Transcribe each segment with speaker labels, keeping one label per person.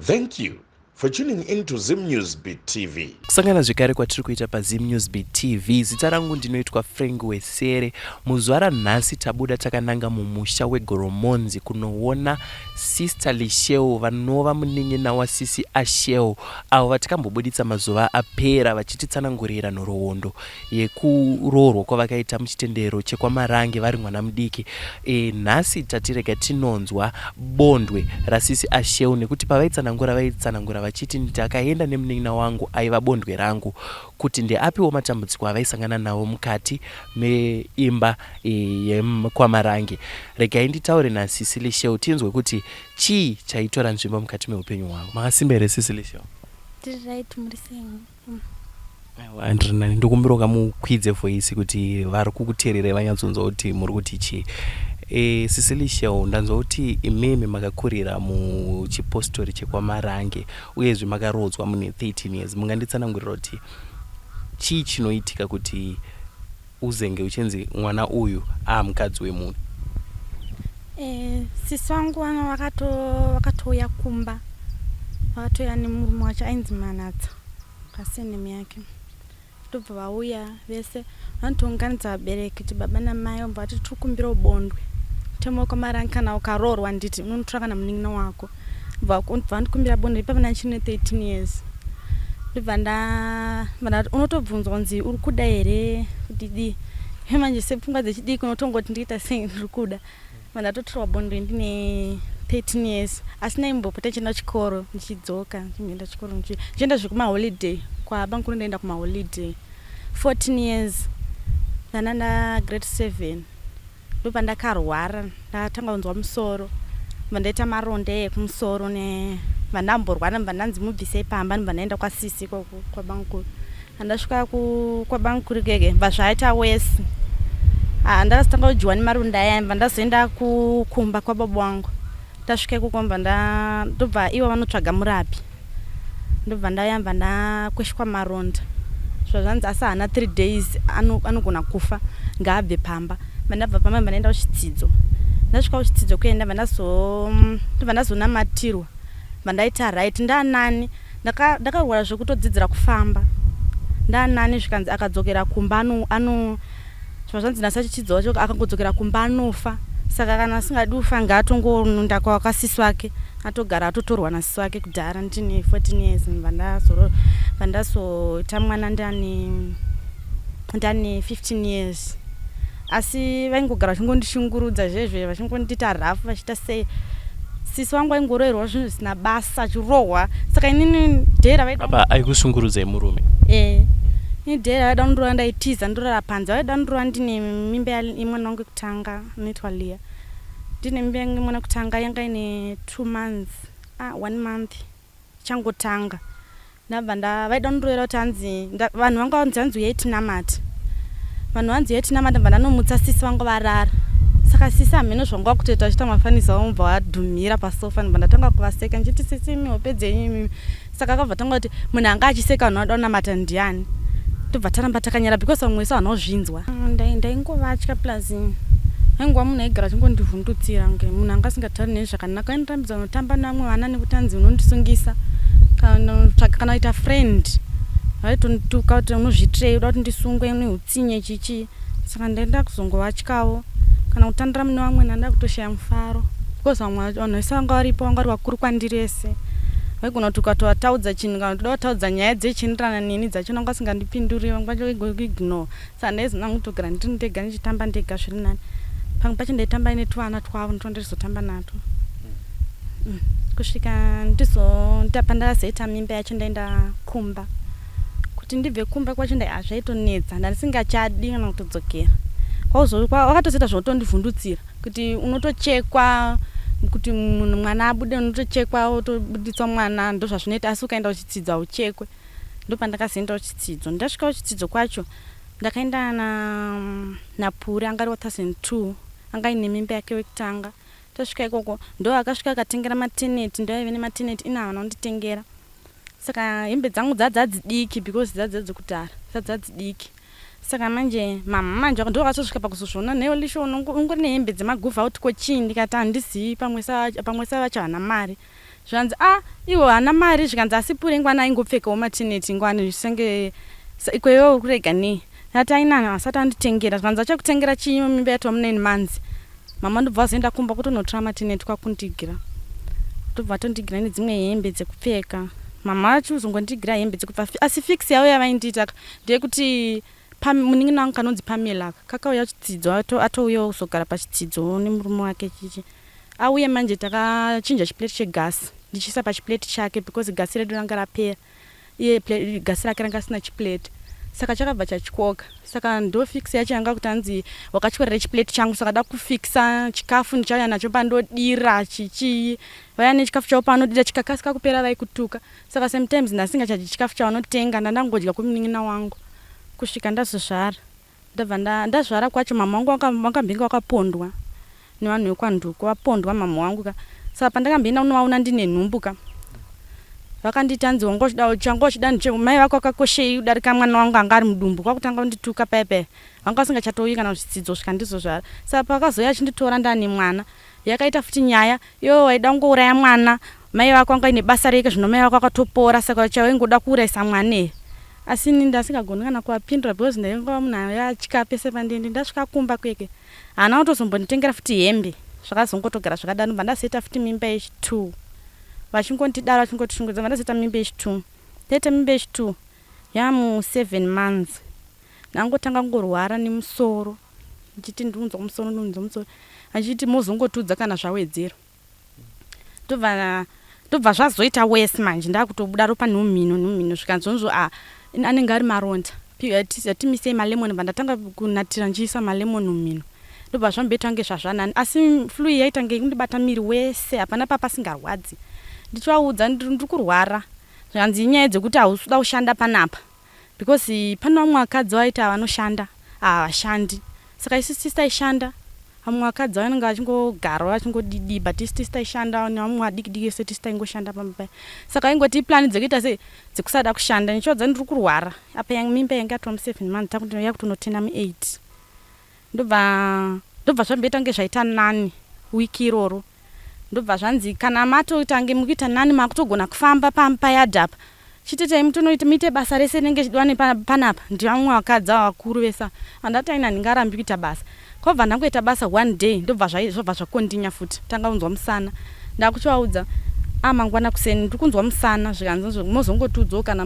Speaker 1: Thank you for tuning in to Zim News Beat TV.
Speaker 2: Kusangana zvekare kwatiri kuita paZim News Beat TV. Zita rangu ndinoitwa Frank Wesere. Muzuva ranhasi tabuda takananga mumusha weGoromonzi kunoona Sister Lisheo vanova munin'ina waSisi Asheo avo vatikambobuditsa mazuva apera vachititsanangurira nhoroondo yekuroorwa kwavakaita muchitendero chekwaMarange vari mwana mudiki. E, nhasi tatirega tinonzwa bondwe rasisi Asheu nekuti pavaitsanangura vaitsanangura vachiti ndakaenda nemunin'ina wangu aiva bondwe rangu kuti ndeapiwo matambudziko avaisangana nawo mukati meimba e, yekwaMarange. Regai nditaure nasisi Lisheu tinzwe kuti chii chaitora nzvimbo mukati meupenyu hwavo. Makasimba here sisi Lisheu?
Speaker 3: Tiri right, muri sei?
Speaker 2: Aiwa ndiri nani, ndokumbira ukamukwidze voice kuti vari kukuteererai vanyatsonzwa kuti muri kuti chii. E, sisi Lishel, ndanzwa kuti imimi makakurira muchipostori chekwaMarange uyezve makaroodzwa mune 13 years. Munganditsanangurira kuti chii chinoitika kuti uzenge uchinzi mwana uyu aamukadzi wemunhu?
Speaker 3: Eh, sisi vangu vana vakatouya kumba, vakatouya nemurume wacho ainzi Manatsa pasurname yake. Ndobva vauya vese vanotounganidza vabereki kuti baba namai vobva vati tiri kukumbirawo bondwe. Mutemo wekwaMarange kana ukaroorwa handiti unonotora kana munin'ina wako. Bva vandikumbira bondwe ipapo ndanga ndichine 13 years. Ndobva nda unotobvunzwa kunzi uri kuda here kuti dii. Manje sepfungwa dzechidiki unotongoti ndiita sei ndiri kuda. Bva ndatotorwa bondwe ndine 13 years asi ndaimbopota ndichienda kuchikoro ndichidzoka ndichimboenda kuchikoro ndichienda zvekumaholiday kwabamukuru ndaenda kumaholiday. 14 years ndanga nda grade 7 ndopandakarwara ndakatanga kunzwa musoro ndobva ndaita maronda ekumusoro ne ndobva ndamborwara ndobva ndanzi mubvisei pamba ndobva ndaenda kwasisi ikoko kwabamukuru. Pandasvika kwabamukuru ikeke bva zvaita worse. Ah, ndakazotanga kudyiwa nemaronda aya ndobva ndazoenda kumba kwababa wangu. Tasvika ikoko ndobva nda ndobva ivo vanotsvaga murapi. Ndobva ndauya ndobva ndakweshwa maronda. Zvazvanzi asi haana 3 days anogona kufa ngaabve pamba. Ndobva ndabva pamba ndobva ndaenda kuchitsidzo. Ndasvika kuchitsidzo kuya ndobva ndazo ndobva ndazonamatirwa. Ndobva ndaita right ndaanani. Ndakarwara zvekutodzidzira kufamba ndaanani zvikanzi akadzokera kumba ano ano zvazvanzi nasachichidzo wacho akangodzokera kumba anofa saka kana asingadi kufa ngaatongonunda kwasisi wake atogara atotorwa nasisi wake kudhara ndine 14 years vandazoita mwana ndane ndane 15 years Asi vaingogara vachingondishungurudza zvezve vachingondiita rough vachiita sei. Sisi vangu vaingoroerwa zvinhu zvisina basa achirohwa saka inini day ravaida
Speaker 2: Apa aikushungurudzai murume?
Speaker 3: Eh. Ini day ravaida kundirova ndaitiza ndorara panze. Vaida kundirova ndine mimba yemwana wangu yekutanga anoitwa Leah. Ndine mimba yemwana wekutanga yanga ine 2 months ah 1 month. Ichangotanga ndabva nda vaida kundirovera kuti hanzi vanhu vanga vanzi hanzi uyai tinamate vanhu vanzi uyai tinamate ndabva ndanomutsa sisi vanga varara saka sisi hameno zvanga vakutoita vachiita mafanisi avo mubva vadhumhira pasofa ndobva ndatanga kuvaseka ndichiti sisi imi hope dzenyu imimi saka akabva tanga kuti munhu anga achiseka vanhu vanoda kunamata ndiani tobva taramba takanyara because vamwe vese havana kuzvinzwa ndaingovatya plus Aingova munhu aigara achingondivhundutsira kunge munhu anga asingatauri neni zvakanaka. Aindirambidza kunotamba nevamwe vana nekuti anzi unondisungisa kana kutsvaga kana kuita friend. Vaitondituka kuti unozviitirei unoda kuti ndisungwe une hutsinye chii chii. Saka ndaenda kuzongovatyawo kana kutandara mune vamwe ndanga ndakutoshaya mufaro because vamwe vanhu vese vanga varipo vanga vari vakuru kwandiri vese. Vaigona kuti ukatovautaudza chinhu kana kuti uda kuvataudza nyaya dzeichienderana neni dzachona vanga vasingandipinduri vanga vachingoignore. Saka ndaizoda hangu kutogara ndiri ndega ndichitamba ndega zviri nani. Pamwe pacho ndaitamba netuvana twavo ndotwandaizoto natwo. Mm. Kusvika ndizo pandakazoita mimba yacho ndaenda kumba. Kuti ndibve kumba kwacho ndai hazvaitonetsa ndandisingachadi kana kutodzokera. Wakatozoita zvekutondivhundutsira kuti unotochekwa kuti munhu mwana abude unotochekwa wotobuditswa mwana ndozvazvinoita asi ukaenda kuchitsidzo hauchekwe. Ndopandakazoenda kuchitsidzo. Ndasvika kuchitsidzo kwacho ndakaenda na naPuri anga ari wa 2002 anga aine mimba yake wekutanga. Tasvika ikoko ndo akasvika akatengera mateneti ndo aive nemateneti ini havana kunditengera. Saka hembe dzangu dzadzadzidiki because dzadzadzekudhara dzadzadzidiki. Saka manje mhamha manje ndo vakazosvika pakuzozviona nhaiwe Lisho ungori nehembe dzemaguvha uti ko chii ndikati handizivi pamwe sa pamwe sa vacho havana mari. Zvikanzi a ah, iwo haana mari. Zvikanzi asi Pure ngwana aingopfekawo matineti ngwani senge ikweyo uri kurega nei? Ndati aina asati anditengera. Zvikanzi achakutengera chii mimba yatova mu9 months. Mama ndobva vazoenda kumba kutonotora matineti kwakundigira. Ndobva vatondigira nedzimwe hembe dzekupfeka. Mama vachizongondigira hembe dzekupfeka asi fix yavo yavaindiita ndeyekuti munin'ina wangu kanonzi Pamela kakauya chitsidzo atouyawo kuzogara pachitsidzo nemurume wake chichi. Auye manje takachinja chiplate chegasi ndichiisa pachiplate chake because gasi redu ranga rapera. Iye gasi rake ranga risina chiplate. Saka chakabva chatyoka. Saka ndo fix yacho yanga kuti hanzi wakatyorera chiplate changu saka da kufixa chikafu ndichauya nacho pandodira chichii. Vaya nechikafu chavo panodira chikakasika kupera vaikutuka. Saka sometimes ndasingachadyi chikafu chavanotenga ndandangodya kwemunin'ina wangu kusvika ndazozvara. Ndabva ndazvara kwacho mama wangu vakambenge vakapondwa nevanhu vekwanduku vapondwa mama wangu ka. Saka pandakamboenda kunovaona ndine nhumbu ka vakanditi hanzi wanga uchida changa uchida ndiche mai vako akakoshei kudarika mwana wangu anga ari mudumbu kwakutanga kundituka paya paya vanga vasingachatouyi kana zvitsidzo svika ndizozvara. Saka pakazouya achinditora ndane mwana yakaita futi nyaya iwe waida kungouraya mwana mai vako vanga ine basa reke zvino mai vako akatopora saka chawaingoda kuurayisa mwana here asi ini ndasingagoni kana kuvapindura because ndaingova munhu aivatya pese pandiende ndasvika kumba kweke haana kutozombonditengera futi hembe zvakazongotogara zvakadaro ndobva ndazoita futi mimba yechi2 vachingondidaro vachingotishungurudza ndobva ndazoita mimba yechi2 ndaita mimba yechi2 yamu 7 months ndangotanga kungorwara nemusoro ndichiti ndikunzwa musoro ndikunzwa musoro achiti mozongotiudza kana zvawedzera ndobva zvazoita worse manje ndakutobuda ropa nemumhino nemumhino zvikanzonzvo a anenge ari maronda timisei malemon bva ndatanga kunatira ndichiisa malemon mumhino ndobva zvamboita kunge zvazvanani asi flu iyi yaita kunge kundibata miri wese hapana papasingarwadzi ndichivaudza ndiri kurwara zvikanzi inyaya dzekuti hausi kuda kushanda panapa because pane vamwe vakadzi vaita vanoshanda havashandi saka isusu tisi taishanda vamwe vakadzi vanenge vachingogara vachingodidi but isu tisi taishanda nevamwe vadiki diki vese tisi taingoshanda pamba paya saka vaingoti iplani dzekuita sei dzekusada kushanda ndichivaudza ndiri kurwara apa mimba yanga yatova mu7 months yakutonotena mu8 ndobva zvamboita kunge zvaita nani wiki iroro ndobva zvanzi kana matotange mukuita nani makutogona kufamba payadhi apa chitoitai mutonoita muite basa rese rinenge chidiwa panapa ndivamwe vakadzi ava vakuru vese andati aina handingarambi kuita basa kwabva ndangoita basa one day ndobva zvobva zvakondinya futi tanga kunzwa musana ndakuchivaudza a mangwana kuseni ndiri kunzwa musana zvikanzi mozongotiudzawo kana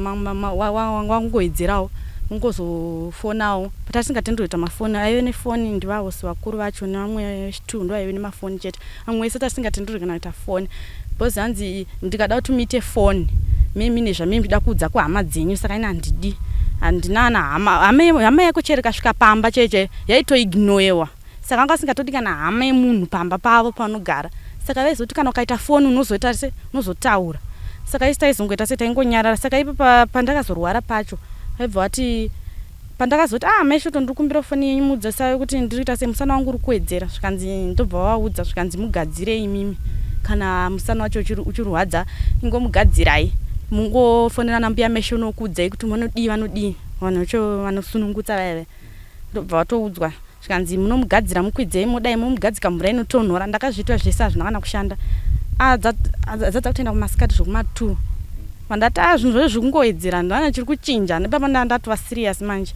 Speaker 3: wangowedzerawo mungozofonawo patasingatenderwi kuita mafoni aive nefoni ndivahosi vakuru vacho nevamwe two ndo vaive nemafoni chete vamwe vese tasingatenderwi kana kuita foni because hanzi ndikada kuti muite foni mimine zvamii muchida kuudza kuhama dzenyu saka ini handidi handina ana hama hama yako chero ikasvika pamba cheche yaitoignorewa saka anga asingatodi kana hama yemunhu pamba pavo pavanogara saka vaizoti kana ukaita foni unozoita se unozotaura saka isi taizongoita se taingonyarara saka ipo pandakazorwara pacho vaibva vati pandakazoti ah mai shoto ndiri kumbira foni yenyu muudze kuti ndiri kuita sei musana wangu uri kuwedzera zvikanzi ndobva vaudza zvikanzi mugadzire imimi kana musana wacho uchirwadza ingomugadzirai mungofonerana mbuya mesho nokuudzai kuti vanodii vanodii vanhu vacho vanosunungutsa vaya vaya ndobva vatoudzwa zvikanzi munomugadzira mukwidzei mudai momugadzika mvura inotonhora ndakazviitwa zvese hazvina kana kushanda dzadza kutoenda kumasikati zvokuma2 vandati a zvinhu zvacho zviri kungowedzera ndana chiri kuchinja nepapa ndatova serious manje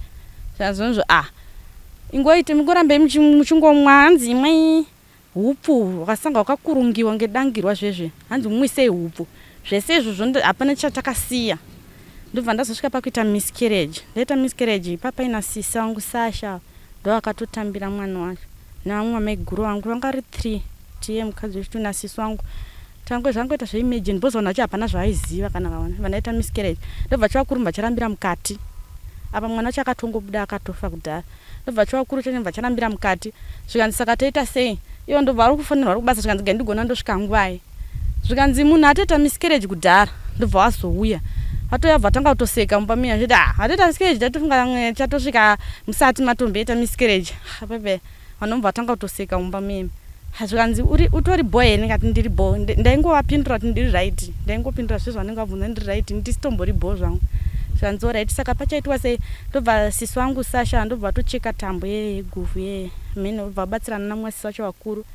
Speaker 3: zvazvonzvo a ingoite mungorambei muchingomwa hanzi imwei hupfu hwakasanga hwakakurungiwa ngedangirwa zvezve hanzi mumwisei hupfu zvese izvozvo hapana chatakasiya ndobva ndazosvika pakuita miscarriage ndaita miscarriage ipapaina sisi wangu Sasha ndo akatotambira mwana wacho nevamwe vamaiguru vangu vanga vari three tiye mukadzi wechitu nasisi wangu tango zvangoita zveimagine because vanhu vacho hapana zvavaiziva kana vaona vandaita miscarriage ndobva chivakuru bva mukati apa mwana wacho akatongobuda akatofa kudhara ndobva chivakuru chacho bva charambira mukati zvikanzi saka toita sei ivo ndobva vari kufonerwa vari kubasa zvikanzi gandigona ndosvika nguvai zvikanzi munhu atoita miscarriage kudhara ndobva wazouya vatouya bva tanga kutoseka mumba miya chiti ah atoita miscarriage tatofunga chatosvika musati matomboita miscarriage pepe vanobva vatanga kutoseka mumba miyemi zvikanzi utori bho here ndikati ndiri bho ndaingovapindura kuti ndiri right ndaingopindura zvese zvanenge vabvunza ndiri right ndisitombori bho zvangu zvikanzi alright saka pachaitwa sei ndobva sisi wangu Sasha ndobva vatocheka tambo yeguvhu yeye mene obva vabatsirana namwasisi vacho vakuru.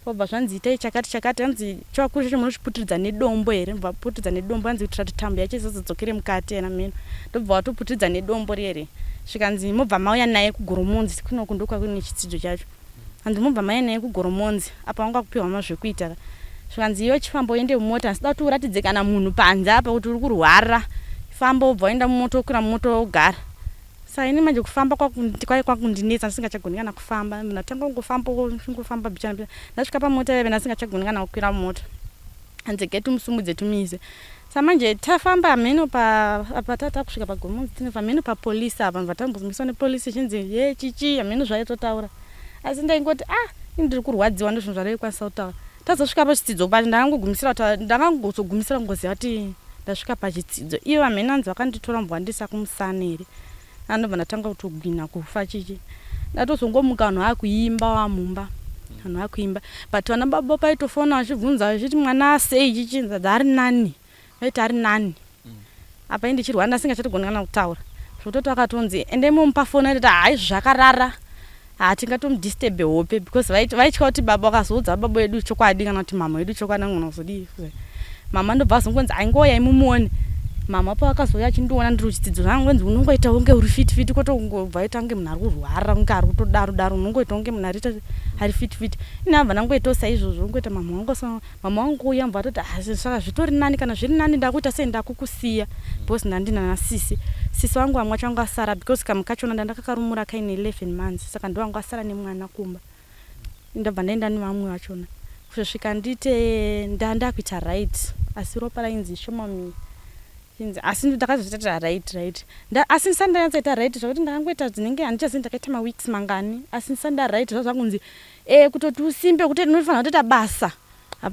Speaker 3: Kwabva zvanzi itai chakati chakati, hanzi chivakuru chacho munochiputiridza nedombo here? Ndobva putiridza nedombo, hanzi kuitira kuti tambo yacho isazodzokere mukati ena mheno. Ndobva watoputiridza nedombo rere. Zvikanzi mobva mauya naye kuGoromonzi, kunoku ndokwakuine chitsidzo chacho. Hanzi mobva mauya naye kuGoromonzi, apa wanga kupiwa mazvekuita. Zvikanzi iwe chifamba uende mumota, handisida kuti uratidze kana munhu panze apa kuti uri kurwara. Famba wobva waenda mumota, wokwira mumota wogara. Saka ini manje kufamba kwaive kwakundinetsa ndisingachagoni kana kufamba. Ndatanga kungofamba kungofamba bichana bichana. Ndasvika pamota yaive ndisingachagoni kana kukwira mota. Hanzi regai timusumudze timuise. Saka manje tafamba hameno pa apa tatakusvika paGoromonzi tine hameno papolice apa ndobva tambomiswa nepolice ichinzi hee chichi hameno zvaitotaura. Asi ndaingoti ah ini ndiri kurwadziwa ndozvinhu zvandaikwanisa kutaura. Tazosvika pachitsidzo pacho ndakangogumisira kutaura ndakangozogumisira kungoziva kuti ndasvika pachitsidzo. Ivo hameno hanzi vakanditora ndobva vandiisa kumusana here. Ndobva ndatanga kutogwina kufa chichi. Ndatozongomuka vanhu vakuimba vamumba. Vanhu vakuimba. But vana baba paitofona vachibvunza vachiti mwana asei chichi nzadzi ari nani. Vaiti ari nani. Apa ini ndichirwara ndasingachatogoni kana kutaura. Zvekutoti vakatonzi endai momupa foni aitoti haa izvo zvakarara. Hatingatomudisturbe hope because vaitya kuti baba vakazoudza baba vedu chokwadi kana kuti mama vedu chokwadi anogona kuzodii. Mama ndobva azongonzi aingouyai mumuone. Mama pavakazouya achindiona ndiri kuchidzidzo zvangonzi unongoita kunge uri fit fit kwete kungobva waita kunge munhu ari kurwara kunge ari kutodaro daro unongoita kunge munhu ariita ari fit fit. Ini abva ndangoitawo saizvozvo kungoita mama vangu so mama vangu kuuya mubva vatoti ah saka zvitori nani kana zviri nani ndakuita sei ndakukusiya because ndandina nasisi. Sisi vangu vamwe vacho vanga vasara because kamwe kachona ndandakakarumura kaine 11 months saka ndivo vanga vasara nemwana kumba. Ndobva ndaenda nevamwe vachona kuzosvika ndiite ndakuita right asi ropa rainzi shoma chinzi asi ndakazozvita right right asi ndisati ndanyatsoita right zvekuti ndakangoita dzinenge handichazivi ndakaita maweeks mangani asi ndisati ndaright zvazvakunzi e kutoti usimbe kuti unofanira kutoita basa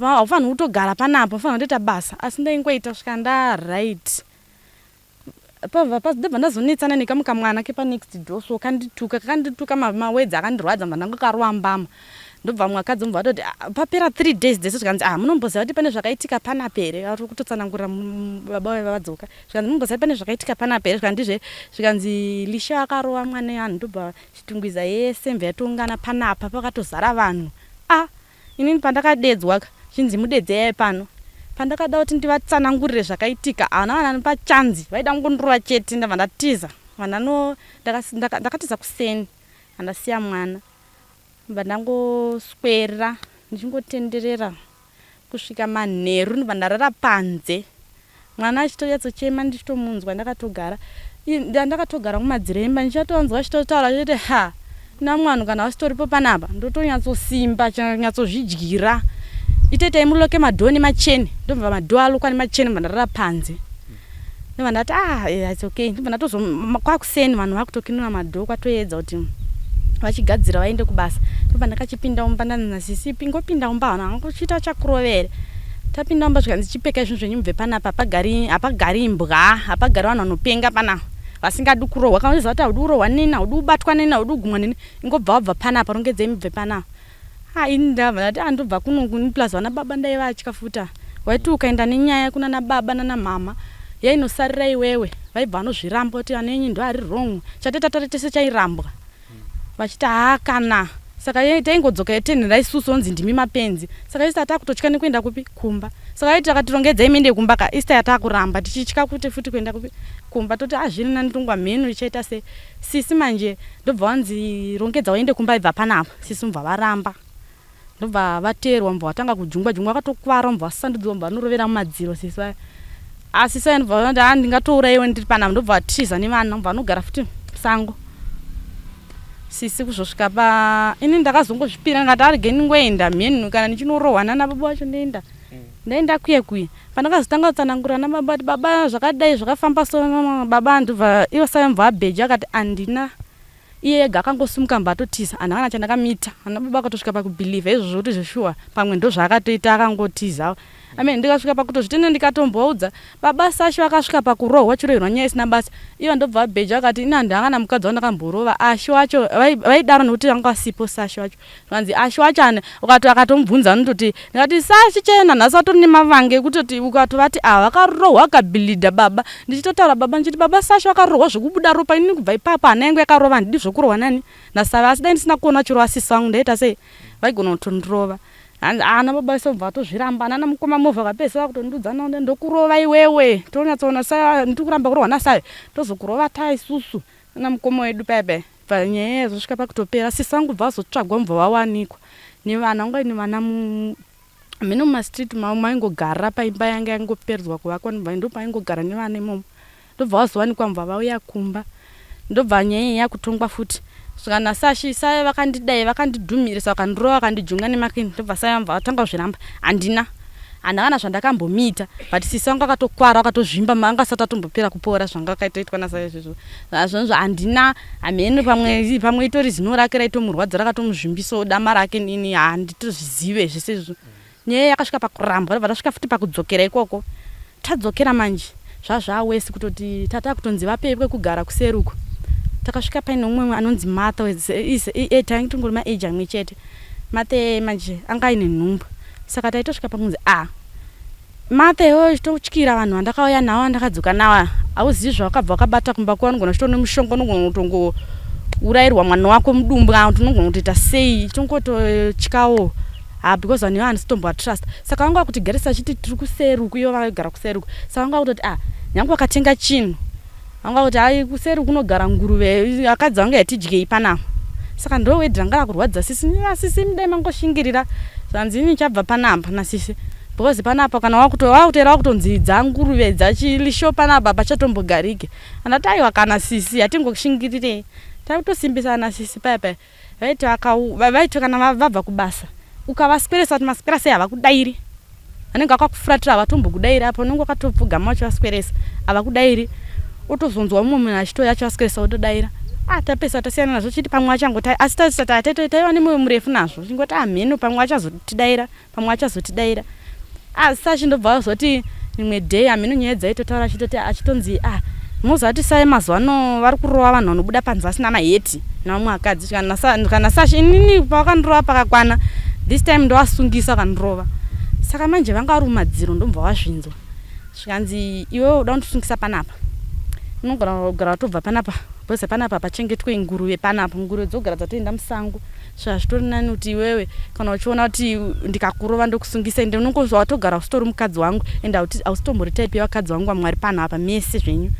Speaker 3: haufaniri kutogara panapa unofanira kutoita basa asi ndaingoita kusvika ndaright. Pabva ndobva ndazonetsana nekamwe kamwana kepanext door so kandituka kakandituka mawedzi akandirwadza ndobva ndangokarova mbama ndobva mumwe akadzi mubva vatoti ah, papera 3 days dzese zvikanzi ah munomboziva kuti pane zvakaitika panapa here ari kutotsanangurira baba vaiva vadzoka zvikanzi munomboziva kuti pane zvakaitika panapa here zvikanzi ndizve zvikanzi Lisha akarova mwana wevanhu ndobva Chitungwiza yese mva yatoungana panapa pakatozara vanhu ah Inini pandakadedzwa ka chinzi mudedzei pano pandakada kuti ndivatsanangurire zvakaitika havana kana andipa chanzi vaida kungondirova chete ndabva ndatiza vandano ndakatiza kuseni andasiya mwana ndobva ndangoswera ndichingotenderera kusvika manheru ndobva ndarara panze mwana achitonyatsochema ndichitomunzwa ndakatogara ndakatogara kumadziro emba ndichatoanzwa achitotaura chete ha namwanhu kana vasitoripo panapa ndotonyatsosimba chanyatsozvidyira itoitai muloke madhoo nemacheni ndobva madhoo alokwa nemacheni ndobva ndarara panze ndobva ndati ah eh, it's okay ndobva ndatozo kwakuseni vanhu vakutokinura madhoo kwatoedza kuti vachigadzira vaende kubasa ndobva ndakachipinda mumba ndanzi nasisi pingopinda mumba vanhu vangochiita chakurovere tapinda mumba zvikanzi chipfekai zvinhu zvenyu mubve panapa hapagari hapagari imbwa hapagari vanhu vanopenga panapa vasingadi kurohwa kana uchiziva kuti haudi kurohwa neni haudi kubatwa neni haudi kugumwa neni ingobva wabva panapa rongedzei mubve panapa ha ini ndabva ndati ah ndobva kuno plus vana baba ndaivatya futi waiti ukaenda nenyaya kunana baba nana mama yainosarira iwewe vaibva vanozviramba kuti ana enyu ndo ari wrong chatoita tari tese chairambwa vachiti haa kana saka taingodzoka yetenhera isusu onzi ndimi mapenzi saka isi tatakutotya nekuenda kupi kumba saka aiti akatirongedzai muende kumba ka isi tayatakuramba tichitya kuti futi kuenda kupi kumba toti azviri ah, nani tongwa mheno ichaita se sisi manje ndobva wanzi rongedza uende kumba ibva panapa sisi mubva varamba ndobva vateerwa mubva vatanga kujungwa jungwa vakatokuvara mubva vasandudzwa mubva vanorovera mumadziro sisi vaya asi sai ndobva vati ah ndingatouraiwe ndiri panapa ndobva vatiza nevana mubva vanogara futi musango sisi kuzosvika pa ini ndakazongozvipira ndikati arege ndingoenda mhenu kana ndichinorohwa nana baba vacho ndoenda ndaenda kuye kuye pandakazotanga kutsanangura nababa kuti baba zvakadai zvakafamba so baba ndobva ivo sai mubva vabheja akati andina Iye ega akangosimuka mbva atotiza handina kana chandakamuita ana baba akatosvika pakubeliever izvozvo kuti zveshuwa pamwe ndozvaakatoita akangotiza I mean ndikasvika pakutozvitenda ndikatombovaudza baba Sasha vakasvika pakurohwa chirohwerwa nyaya isina basa ivo ndobva vabheja vakati ini handina kana mukadzi wandakamborova Ashy wacho vaidaro nekuti vanga vasipo Sasha wacho Zvanzi Ashy wacho ane ukati akatomubvunza anototi ndikati Sashy chaiye nanhasi atori nemavanga ekutoti ukatovati ava vakarohwa vakabhilidha baba ndichitotaura baba ndichiti baba Sashy vakarohwa zvekubuda ropa inini kubva ipapo hana yangu yakarova handidi zvekurohwa nani naSave asi dai ndisina kuona vachirova sisi vangu ndaiita sei vaigona kutondirova. Hanzi ana baba vese vobva vatozviramba, nana mukoma movha vakapedzisira vakutondiudza nonde ndokurova iwewe, tonyatsoona sa ndiri kuramba kurohwa naSavi, tozokurova ta isusu nana mukoma wedu paya paya. Bva nyaya yazosvika pakutopera, sisi vangu bva vazotsvagwa mubva vawanikwa nevana, vanga vaine vana mheno mumastreet mavo maingogara paimba yanga yangoperedzwa kuvakwa, ndopaingogara nevana imomo. Ndobva vazowanikwa mubva vauya kumba, ndobva nyaya iyi yakutongwa futi. Svika naSashi, Sai vakandidai vakandidhumhirisa vakandirova vakandijunga nemakini, ndobva Sai vamubva vatanga kuzviramba. Handina handina kana zvandakambomuita, but sisi vangu akatokwara akatozvimba, anga asati atombopera kupora zvanga akaitoitwa naSai izvozvo. Zvazvonzvo handina hameno, pamwe pamwe itori zino rake raitomurwadza rakatomuzvimbisawo dama rake, nini handitozvizive zvese izvozvo. Nyaya yakasvika pakurambwa ndobva tasvika futi pakudzokera ikoko. Tadzokera manje zvazvawesi kutoti tatakutonzi vapei kwekugara kuseri uko. Takasvika paine umwe anonzi Martha tainge tingori maage amwe chete. Martha iyeye manje anga aine nhumbu saka taitosvika pakunzi ah Martha iwewe uchitotyira vanhu vandakauya navo vandakadzoka navo hauzivi zvawakabva wakabata kumba kwavo, unogona uchitoona mushonga, unogona kutongourayirwa mwana wako mudumbu kana kuti unogona kutoita sei, tongototyawo ha because vanhu ivava handisi kutombovatrust. Saka vanga vakutigarisa vachiti tiri kuseri uku, ivo vaigara kuseri uku, saka vanga vakutoti ah nyange wakatenga chinhu vanga vakuti hai kuseri kunogara nguruve, akadzi vangu yatidyei panapa. Saka ndo wedhi ranga rakurwadza sisi, sisi dai mangoshingirira zvanzi ini chabva panapa nasisi because panapa kana wakutoera wakutonzi dzanguruve dzachilisho panapa pachatombogarike. Andati aiwa kana sisi hatingoshingirirei, takutosimbisana nasisi paya paya. Vaiti vaiti kana vabva kubasa ukavasweresa kuti maswera sei havakudairi, vanenge vakakufuratira havatombokudairi, apa unenge wakatopfugama uchivasweresa havakudairi, otozonzwa mumwe munhu achitouya achivasweresa otodaira. Ah, tapesa tasiyana nazvo chiti pamwe achangoti, asi taiva nemoyo murefu nazvo chingoti hamheno pamwe achazotidaira, pamwe achazotidaira. Asi achindobva azoti rimwe day hameno nyaya dzaitotaura achitoti achitonzi ah moziva kuti sai mazuva ano vari kurova vanhu vanobuda panze vasina maheti nevamwe vakadzi. Kana Sasha inini pavakandirova pakakwana this time ndovasungisa vakandirova. Saka manje vanga vari mumadziro ndomubva vazvinzwa zvikanzi iwewe uda kundisungisa panapa unogona kugara watobva panapa because panapa hapachengetwe nguruve panapa, nguruve dzogara dzatoenda musango. Saka zvitori nani kuti iwewe kana uchiona kuti ndikakurova ndokusungisa ende unonge watogara usitori mukadzi wangu ende hausitombori type yevakadzi vangu vamwe vari pano apa mese zvenyu.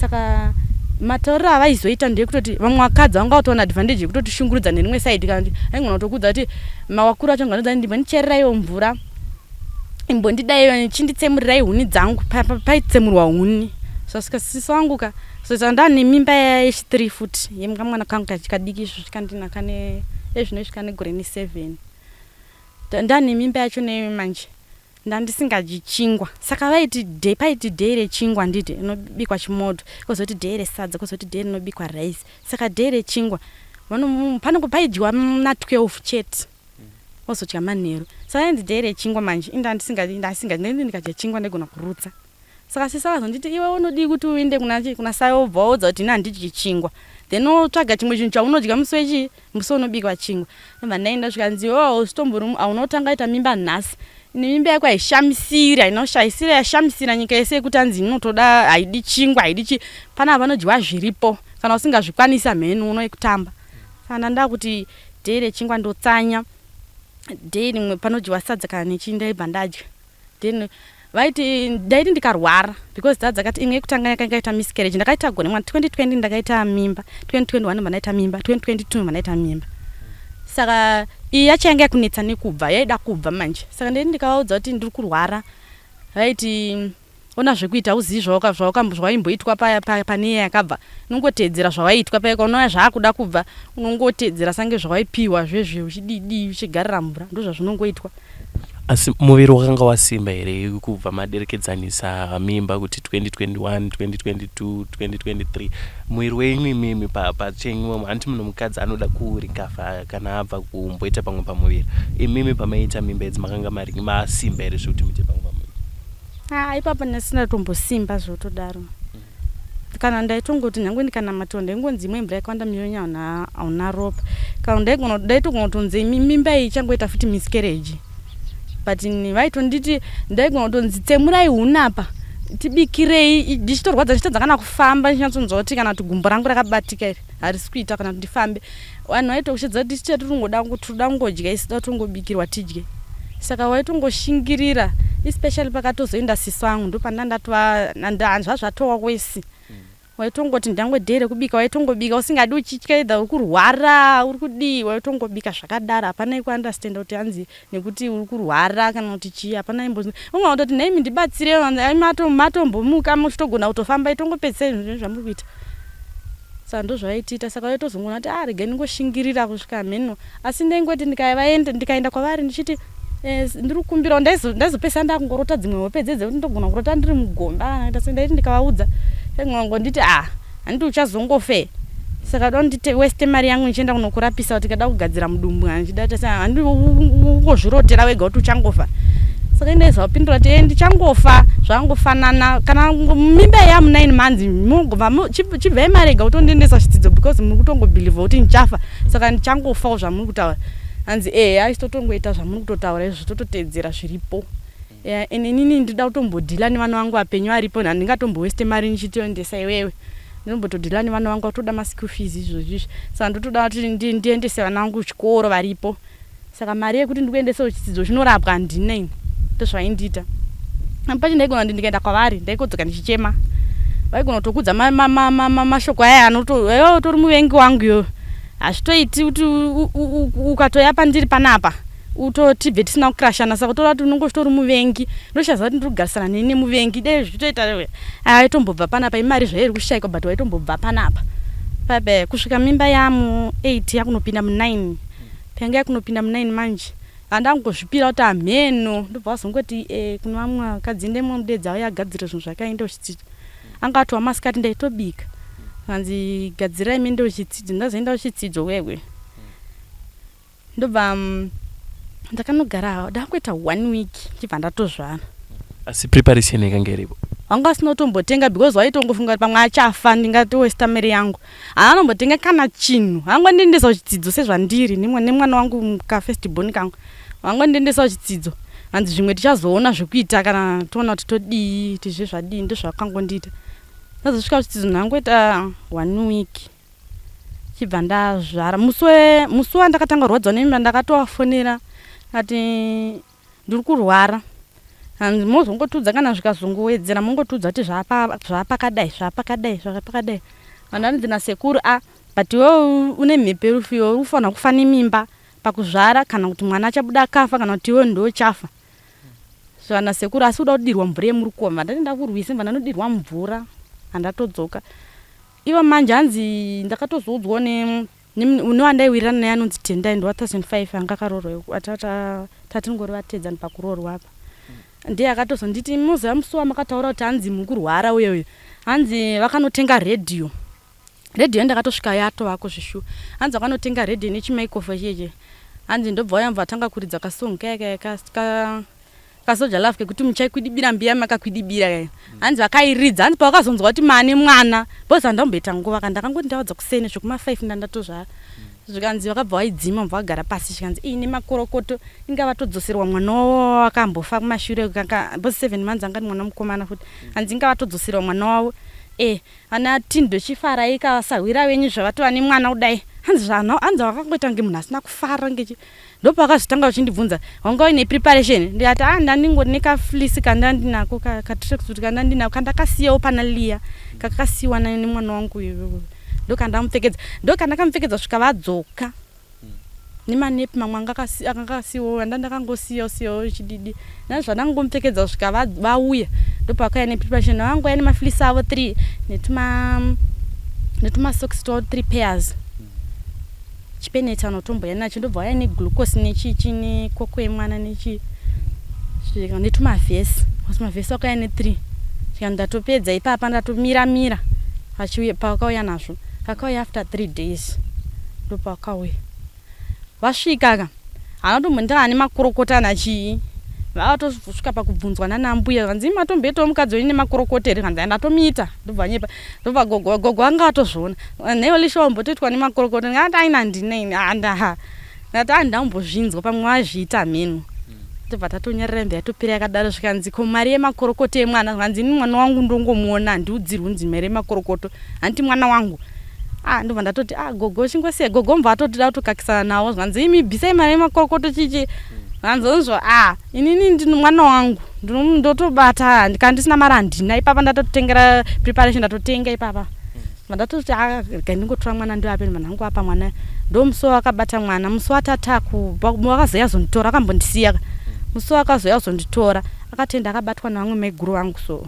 Speaker 3: Saka matauriro avaizoita ndeyekutoti vamwe vakadzi vanga vatowana advantage yekutotishungurudza nerimwe side, kana kuti aigona kutokuudza kuti mawakuru acho nganoudza ndimbondichereraiwo mvura, imbondidai chinditsemurirai huni dzangu, paitsemurwa huni. Zvasvika sisi wangu ka so ndane mimba yechi 3 futi yekamwana kangu kadiki izvo kandina kane ezvino izvi kane gore ne 7, ndane mimba yacho neyo manje ndandisingadyi chingwa. Saka vaiti day paiti day rechingwa handiti inobikwa chimodho, kozoti day resadza, kozoti day rinobikwa rice. Saka day rechingwa panongo paidyiwa na 12 chete wozodya manheru. Saka yainzi day rechingwa manje ini ndandisingadyi ndasingadyi ndikadya chingwa ndaigona kurutsa. Saka sisi akazonditi iwe unodii kuti uende kuna kuna Sai wobva waudza kuti ini handidyi chingwa, then wotsvaga chimwe chinhu chaunodya musi wechii musi unobikwa chingwa. Ndobva ndaenda zvikanzi iwewe hausitombori hauna kutanga waita mimba nhasi, ine mimba yako haishamisiri hainoshayisira yashamisira nyika yese yekuti hanzi inotoda haidi chingwa haidi chii, panapa panodyiwa zviripo kana usingazvikwanisi hameno unoekutamba. Saka ndandakuti day rechingwa ndotsanya, day rimwe panodyiwa sadza kana nechii ndaibva ndadya. Then vaiti ndaiti ndikarwara because dza dzakati imwe yekutanga yakanga yaita miscarriage ndakaita gore mwana 2020 ndakaita mimba, 2021 ndobva ndaita mimba, 2022 ndobva ndaita mimba. Saka iyi yacho yanga yakunetsa nekubva yaida kubva manje. Saka ndaiti ndikavaudza kuti ndiri kurwara vaiti ona zvekuita hauzivi zvawaimboitwa paya pane iya yakabva, unongoteedzera zvawaiitwa paya ukaona zvaakuda kubva unongoteedzera sange zvawaipiwa zvezve uchidii uchigarira mvura ndozvazvinongoitwa.
Speaker 2: Asi muviri wakanga wasimba here kubva maderekedzanisa mimba kuti 2021, 2022, 2023 muviri wenyu imimi pachenyu hanti munhu mukadzi anoda kurikafa kana abva kumboita pamwe pamuviri imimi pamaiita mimba idzi makanga masimba here zvekuti muite pamwe pamuviri?
Speaker 3: Ah, ipapo ndisina tombosimba zvotodaro. Kana ndaitongoti nyange ndikanamatiwa ndaingonzi imwe mvura yakawanda mionya hauna ropa. Kana ndaigona ndaitogona kutonzi mimba iyi ichangoita futi miscarriage. But vaitonditi ndaigona kutonzi tsemurai huni apa tibikirei ndichitorwadza ndichitadza kana kufamba ndichinyatsonzwa kuti kana kuti gumbo rangu rakabatika iri harisi kuita kana kuti ndifambe. Vanhu vaitokushedza kuti tichati ringoda toda kungodya isu toda tongobikirwa tidye. Saka waitongoshingirira, especially pakatozoenda sisi vangu, ndopandandatova zvazvatova wesi. Waitongoti ndangodhere kubika, waitongobika usingadi, uchitya either uri kurwara, uri kudii, waitongobika zvakadaro. Hapana ikuunderstanda kuti hanzi nekuti uri kurwara kana kuti chii, hapana imbo unga kutoti nhaimi ndibatsire, matombomuka muchitogona kutofamba, itongopedzisai zvinhu zvamuri kuita. Saka ndozvaitiita. Saka waitozongoona kuti ah, regai ndingoshingirira kusvika mheno. Asi ndaingoti ndikavaenda, ndikaenda kwavari ndichiti ndiri kukumbirawo, ndaizopedzisa ndakungorota dzimwe hope dzedze kuti ndogona kurota ndiri mugomba kana kuita sei. Ndaiti ndikavaudza, ngonditi ah, handiti uchazongofe, saka da ndite waste mari yangu ndichienda kunokurapisa kuti kada kugadzira mudumbu, handichida kuita sei, handi ungozvirotera wega kuti uchangofa. Saka indaizovapindura kuti ndichangofa, zvakangofanana kana mimba yamu 9 months, mugobva chibvai marega kutondiendesa chidzidzo because muri kutongobhilivha kuti ndichafa, saka ndichangofawo zvamuri kutaura. Hanzi ehe, aisi totongoita zvamuri kutotaura izvo, tototedzera zviripo. Ende inini ndinoda kutombodhila nevana vangu vapenyu varipo, handingatombowaste mari ndichitoendesa iwewe. Ndinombotodhila nevana vangu, vatoda maschool fees izvozvi izvi, saka ndotoda kuti ndiendese vana vangu kuchikoro varipo. Saka mari yekuti ndikuendese kuchidzidzo chinorapwa handina ini. Ndozvaindiita pacho. Ndaigona kuti ndikaenda kwavari, ndaikodzoka ndichichema. Vaigona kutokudza mashoko aya anoto tori muvengi wangu iyoyo, hazvitoiti kuti ukatoya pandiri panapa utotibve tisina kukrashana. Saka utoona kuti unonge uchitori muvengi, ndoshaziva kuti ndiri kugarisana nei nemuvengi. Dei zvichitoita aitombobva panapa, imari zvairi kushayikwa, but waitombobva panapa pape kusvika mimba yamu 8 yakunopinda mu9. Payanga yakunopinda mu9 manje, handangozvipira kuti hamheno. Ndobva vazongoti kune vamwe vakadzi, ndemwe mudedza auya agadzira zvinhu zvakaenda kuchidzidzo. Anga atova masikati, ndaitobika, kanzi gadzirai muende kuchidzidzo. Ndazoenda kuchidzidzo wewe, ndobva ndakanogara ndakangoita one week, chibva ndatozvara.
Speaker 2: Asi preparation yakanga iripo?
Speaker 3: Vanga vasina kutombotenga because vaitongofunga kuti pamwe achafa, ndingatowesta mari yangu. Haana kumbotenga kana chinhu, vangondiendesa kuchidzidzo sezvandiri nemwana wangu kafirst born kangu. Vangondiendesa kuchidzidzo, hanzi zvimwe tichazoona zvekuita kana toona kuti todii, tizve zvadii. Ndozvakangondiita. Ndazosvika kuchidzidzo, ndangoita one week, chibva ndazvara. Musi wandakatanga kurwadziwa nemimba, ndakatovafonera ati ndiri kurwara. Hanzi mozongotiudza kana zvikazongowedzera, mongotiudza kuti zvapakadai, zvapakadai, zvapakadai. Vandanzi nasekuru, a but iwewe une mhepo yerufu, iwe uri kufanira kufa nemimba pakuzvara, kana kuti mwana achabuda akafa, kana kuti iwe ndochafa. So nasekuru, asi uda kudirwa mvura yemurukova. Ndati ndakurwisa, mva ndanodirwa mvura, handatodzoka. Ivo manje hanzi ndakatozoudzwawo newandaiwirirana naye anonzi Tendai, ndo 1005 anga akaroorwa, tatingori vatedzani pakuroorwa apa. Ndiye akatozonditi, muziva musi wamakataura kuti hanzi mukurwara uye uye, hanzi vakanotenga redhiyo. Redhiyo ndakatosvika yatovako zvishuwa. Hanzi vakanotenga redhiyo nechimaikofo chiyeche. Hanzi ndobva vauya, mubva vatanga kuridza kasong kaya kaya kaSoul Jah Love kekuti muchaikwidibira mbiya makakwidibira kaya. Hanzi vakairidza. Hanzi pavakazonzwa kuti maane mwana, because handamboita nguva ka, ndakangoti ndavadza kuseni zvekuma5 ndandatozvara. Zvikanzi vakabva vaidzima, mubva vagara pasi. Zvikanzi ii nemakorokoto, inga vatodzoserwa mwana wavo wakambofa kumashure, because 7 months anga ari mwana mukomana futi. Hanzi inga vatodzoserwa mwana wavo, ana Tindo, chifarai kasahwira venyu zvavatova nemwana kudai. Hanzi zvana, hanzi vakangoita kunge munhu asina kufara ngechi. Ndopavakazotanga vachindibvunza, wanga uine preparation? Ndikati a ndandingori nekafleece kandandinako, katracksuit kandandinako, kandakasiyawo pana Liya, kakasiyiwa nemwana wangu uyu, ndokandamupfekedza, ndokandakamupfekedza kusvika vadzoka nemanepi mamwe anga akasiyiwawo anda ndakangosiyawo siyawo chididi nazvandangomupfekedza kusvika vauya. Ndopavakauya nepreparation, vangouya nemafleece avo 3 netumasocks twavo 3 pairs, chipeneti anotomboya nacho. Ndobva vauya neglucose nechichi nekoko yemwana nechi netumavhesi, tumavhesi vakauya ne3. Svika ndatopedza ipapa, ndatomira mira pavakauya nazvo. Vakauya after 3 days, ndopavakauya. Vasvika ka, haana kutombonditanga nemakorokota kana chii. Vakatosvika pakubvunzwa nana mbuya, zvanzi matomboitawo mukadzi wenyu nemakorokota here? Kanzi ndatomuita. Ndobva nyepa, ndobva gogo, gogo anga atozviona. Nhaiwe Lisha, wambotoitwa nemakorokota? Ndikati aina, handina ini, andaha. Ndikati handambozvinzwa, pamwe vazviita mheno. Tobva tatonyarara, imba yatopera yakadaro. Zvikanzi ko mari yemakorokoto emwana? Zvikanzi ini mwana wangu ndongomuona, handiudzirwi kunzi mari yemakorokoto, handiti mwana wangu. Ah, ndobva ndatoti ah, gogo chingosiya. Gogo mubva atotida kutokakisana navo, zvikanzi imi bvisai mari yemakorokoto chichi. Vanzonzwa a inini ndini mwana wangu ndotobata kana ndisina mari handina ipapa ndatotengera preparation ndatotenga ipapa vandatoti a rega ndingotora mwana ndoape vanhu hangu apa mwana ndomusi wakabata mwana musi watataku wakazoya zonditora akambondisiya musi wakazoya zonditora akatenda akabatwa nevamwe maiguru vangu so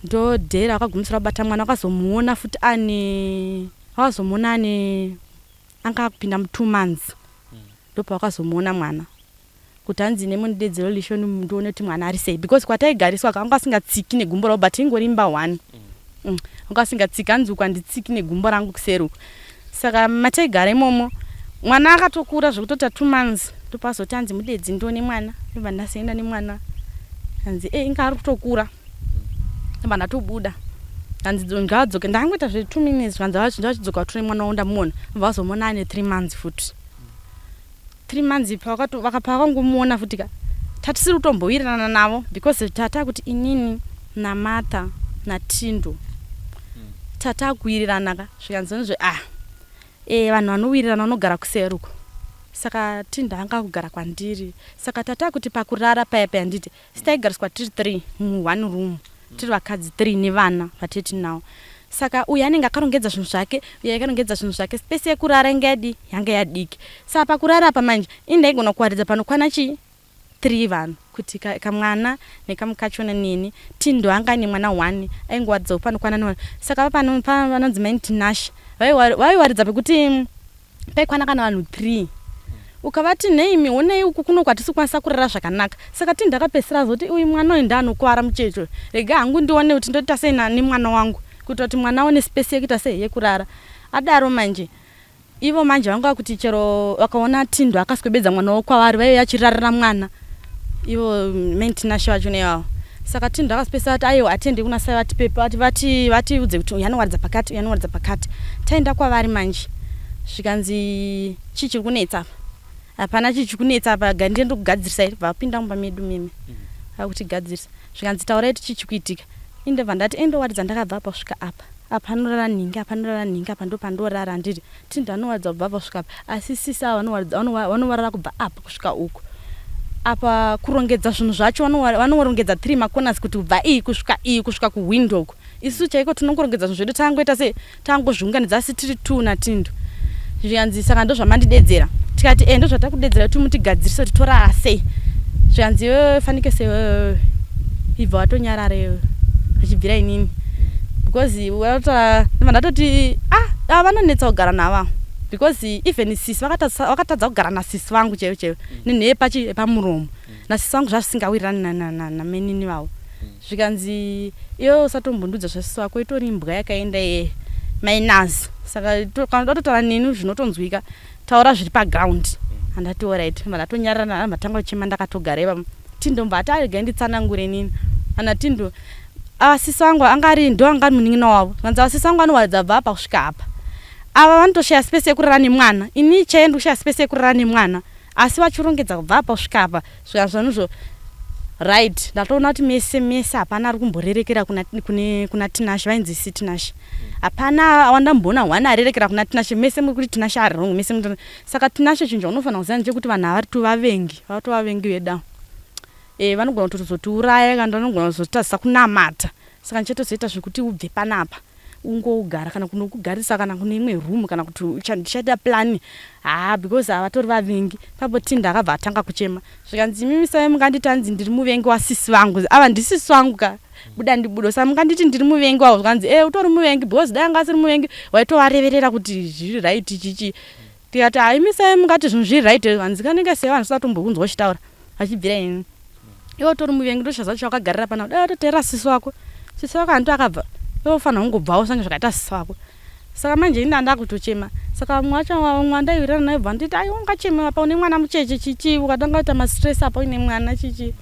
Speaker 3: ndodhera akagumisira kubata mwana akazomuona futi ane akazomuona ane anga akupinda mu2 months ndopawakazomuona mwana kuti hanzi nemundidedzero lishoni ndione kuti mwana ari sei because kwataigariswa kanga asingatsiki negumbo ravo but ingori imba one anga asingatsiki hanzi uku handitsiki negumbo rangu kuseri uku saka mataigara imomo mwana akatokura zvekutota 2 months ndopazoti hanzi mudedzi ndione mwana ndobva ndazoenda nemwana hanzi e inga ari kutokura ndobva ndatobuda hanzi ngaadzoke ndangoita zve2 minutes vanzi ndachidzoka vatore mwana wangu ndamuona ndobva vazomuona ane 3 months futi 3 months pavakangomuona futi ka tatisiri kutombowirirana navo because tata kuti inini namartha natindo tata kuwirirana ka zvikanzi ah e vanhu vanowirirana vanogara kuseri uko saka tindo anga kugara kwandiri saka tata kuti pakurara paya paya nditi sitaigariswa tiri three muone room tiri vakadzi three nevana vateti navo saka uyu anenge akarongedza zvinhu zvake uyu akarongedza zvinhu zvake space yekurara inge yadi yanga yadiki saka pakurara apa manje ini ndaigona kuwaridza panokwana chii three vanhu kuti kamwana nekamukachona neni tindo anga ane mwana one aingowaridzawo panokwana neone saka vanonzi maini tinashe vaiwaridza pekuti paikwana kana vanhu three ukavati neimi honei uku kuno kwatisi kukwanisa kurara zvakanaka saka ti ndakapedzisira zoti uyu mwana uyu ndaanokwara mucheche rega hangu ndione kuti ndoita sei nemwana wangu kuita kuti mwana aone space yekuita sei yekurara adaro manje ivo manje vanga kuti chero vakaona tindo akaswebedza mwana wavo kwavari vaive vachirarira mwana ivo maintinashe vacho neivavo saka tindo akazopedzisira kuti aiwa atiendi kuna sai vatipepe vatiudze kuti uyu anowaridza pakati uyu anowaridza pakati taenda kwavari manje zvikanzi chii chiri kunetsa apa hapana chii chiri kunetsa apa gandiende kugadzirisai vapinda mumba medu mimi akutigadzirisa zvikanzi taurai kuti chii chiri kuitika indobva ndati endowaridza ndakabva apa kusvika apa apa anorara nhingi apa anorara nhingi apa ndo pandorara handiti tindo anowaridza kubva apa kusvika apa asi sisi ava vanowarara kubva apa kusvika uku apa kurongedza zvinhu zvacho vanorongedza three macorners kuti kubva iyi kusvika iyi kusvika kuhwindo uku isusu chaiko tinongorongedza zvinhu zvedu tangoita sei tangozviunganidza asi tiri two natindo zvikanzi saka ndo zvamandidedzera tikati e ndo zvatakudedzera kuti mutigadzirise kuti torara sei zvikanzi iwewe fanike sewewe ibva watonyarara iwewe achibvira inini because ndobva ndatoti ah ava vanonetsa kugara nava because even sisi vakatadza kugara nasisi vangu chaivo chaivo nenheye pachi pamuromo nasisi vangu zvazvisingawirirani namenini vavo zvikanzi iwe usatombondudza zvasisi vako itori imbwa yakaenda ye minus saka kana uda kutotaura neni zvinotonzwika taura zviri paground handati alright ndobva ndatonyarara ndatanga kuchema ndakatogara ipamo tindo mbva ati aregai nditsanangure nini ana tindo avasisi vangu anga ari ndo anga ari munin'ina wavo zvanzi avasisi vangu anowaridza bva apa kusvika apa ava vanotoshaya space yekurara nemwana ini chaiye ndikushaya space yekurara nemwana asi vachirongedza kubva apa kusvika apa svika zvanuzvo right ndatoona kuti mese mese hapana ari kumborerekera kuna, kune, kuna tinashe vainzi si tinashe hapana wandamboona one arerekera kuna tinashe mese muri kuti tinashe ari wrong mese muri saka tinashe chinhu chaunofanira kuziva ndechekuti vanhu ava tovavengi vatovavengi vedu e, vanogona kutozotiuraya kana vanogona kuzotitadzisa kunamata saka ndichatozoita zvekuti ubve panapa ungogara kana kunokugarisa kana kune imwe room kana kuti ndichaita plan haa because havatori vavengi papo tinda akabva atanga kuchema zvikanzi imimi sai munganditi hanzi ndiri muvengi wasisi vangu ava ndisisi vangu ka buda ndibudo saka munganditi ndiri muvengi wavo zvikanzi e utori muvengi because dai anga asiri muvengi waitovareverera kuti zviri right chichi tikati haimi sai mungati zvinhu zviri right hanzi kanenge sei vanhu sisatombokunzwa uchitaura achibvira ini iwe utori muvengi ndoshaza chawakagarira panapa dai watoteerera sisi wako sisi wako hanti akabva iwe ufanira kungobvawo sange zvakaita sisi wako saka manje ini ndanda kutochema saka vamwe vacho vamwe vandaiwirirana naye bva nditi aiwa ungachema apa une mwana mucheche chichi ukatanga kuita mastress apa uine mwana chichi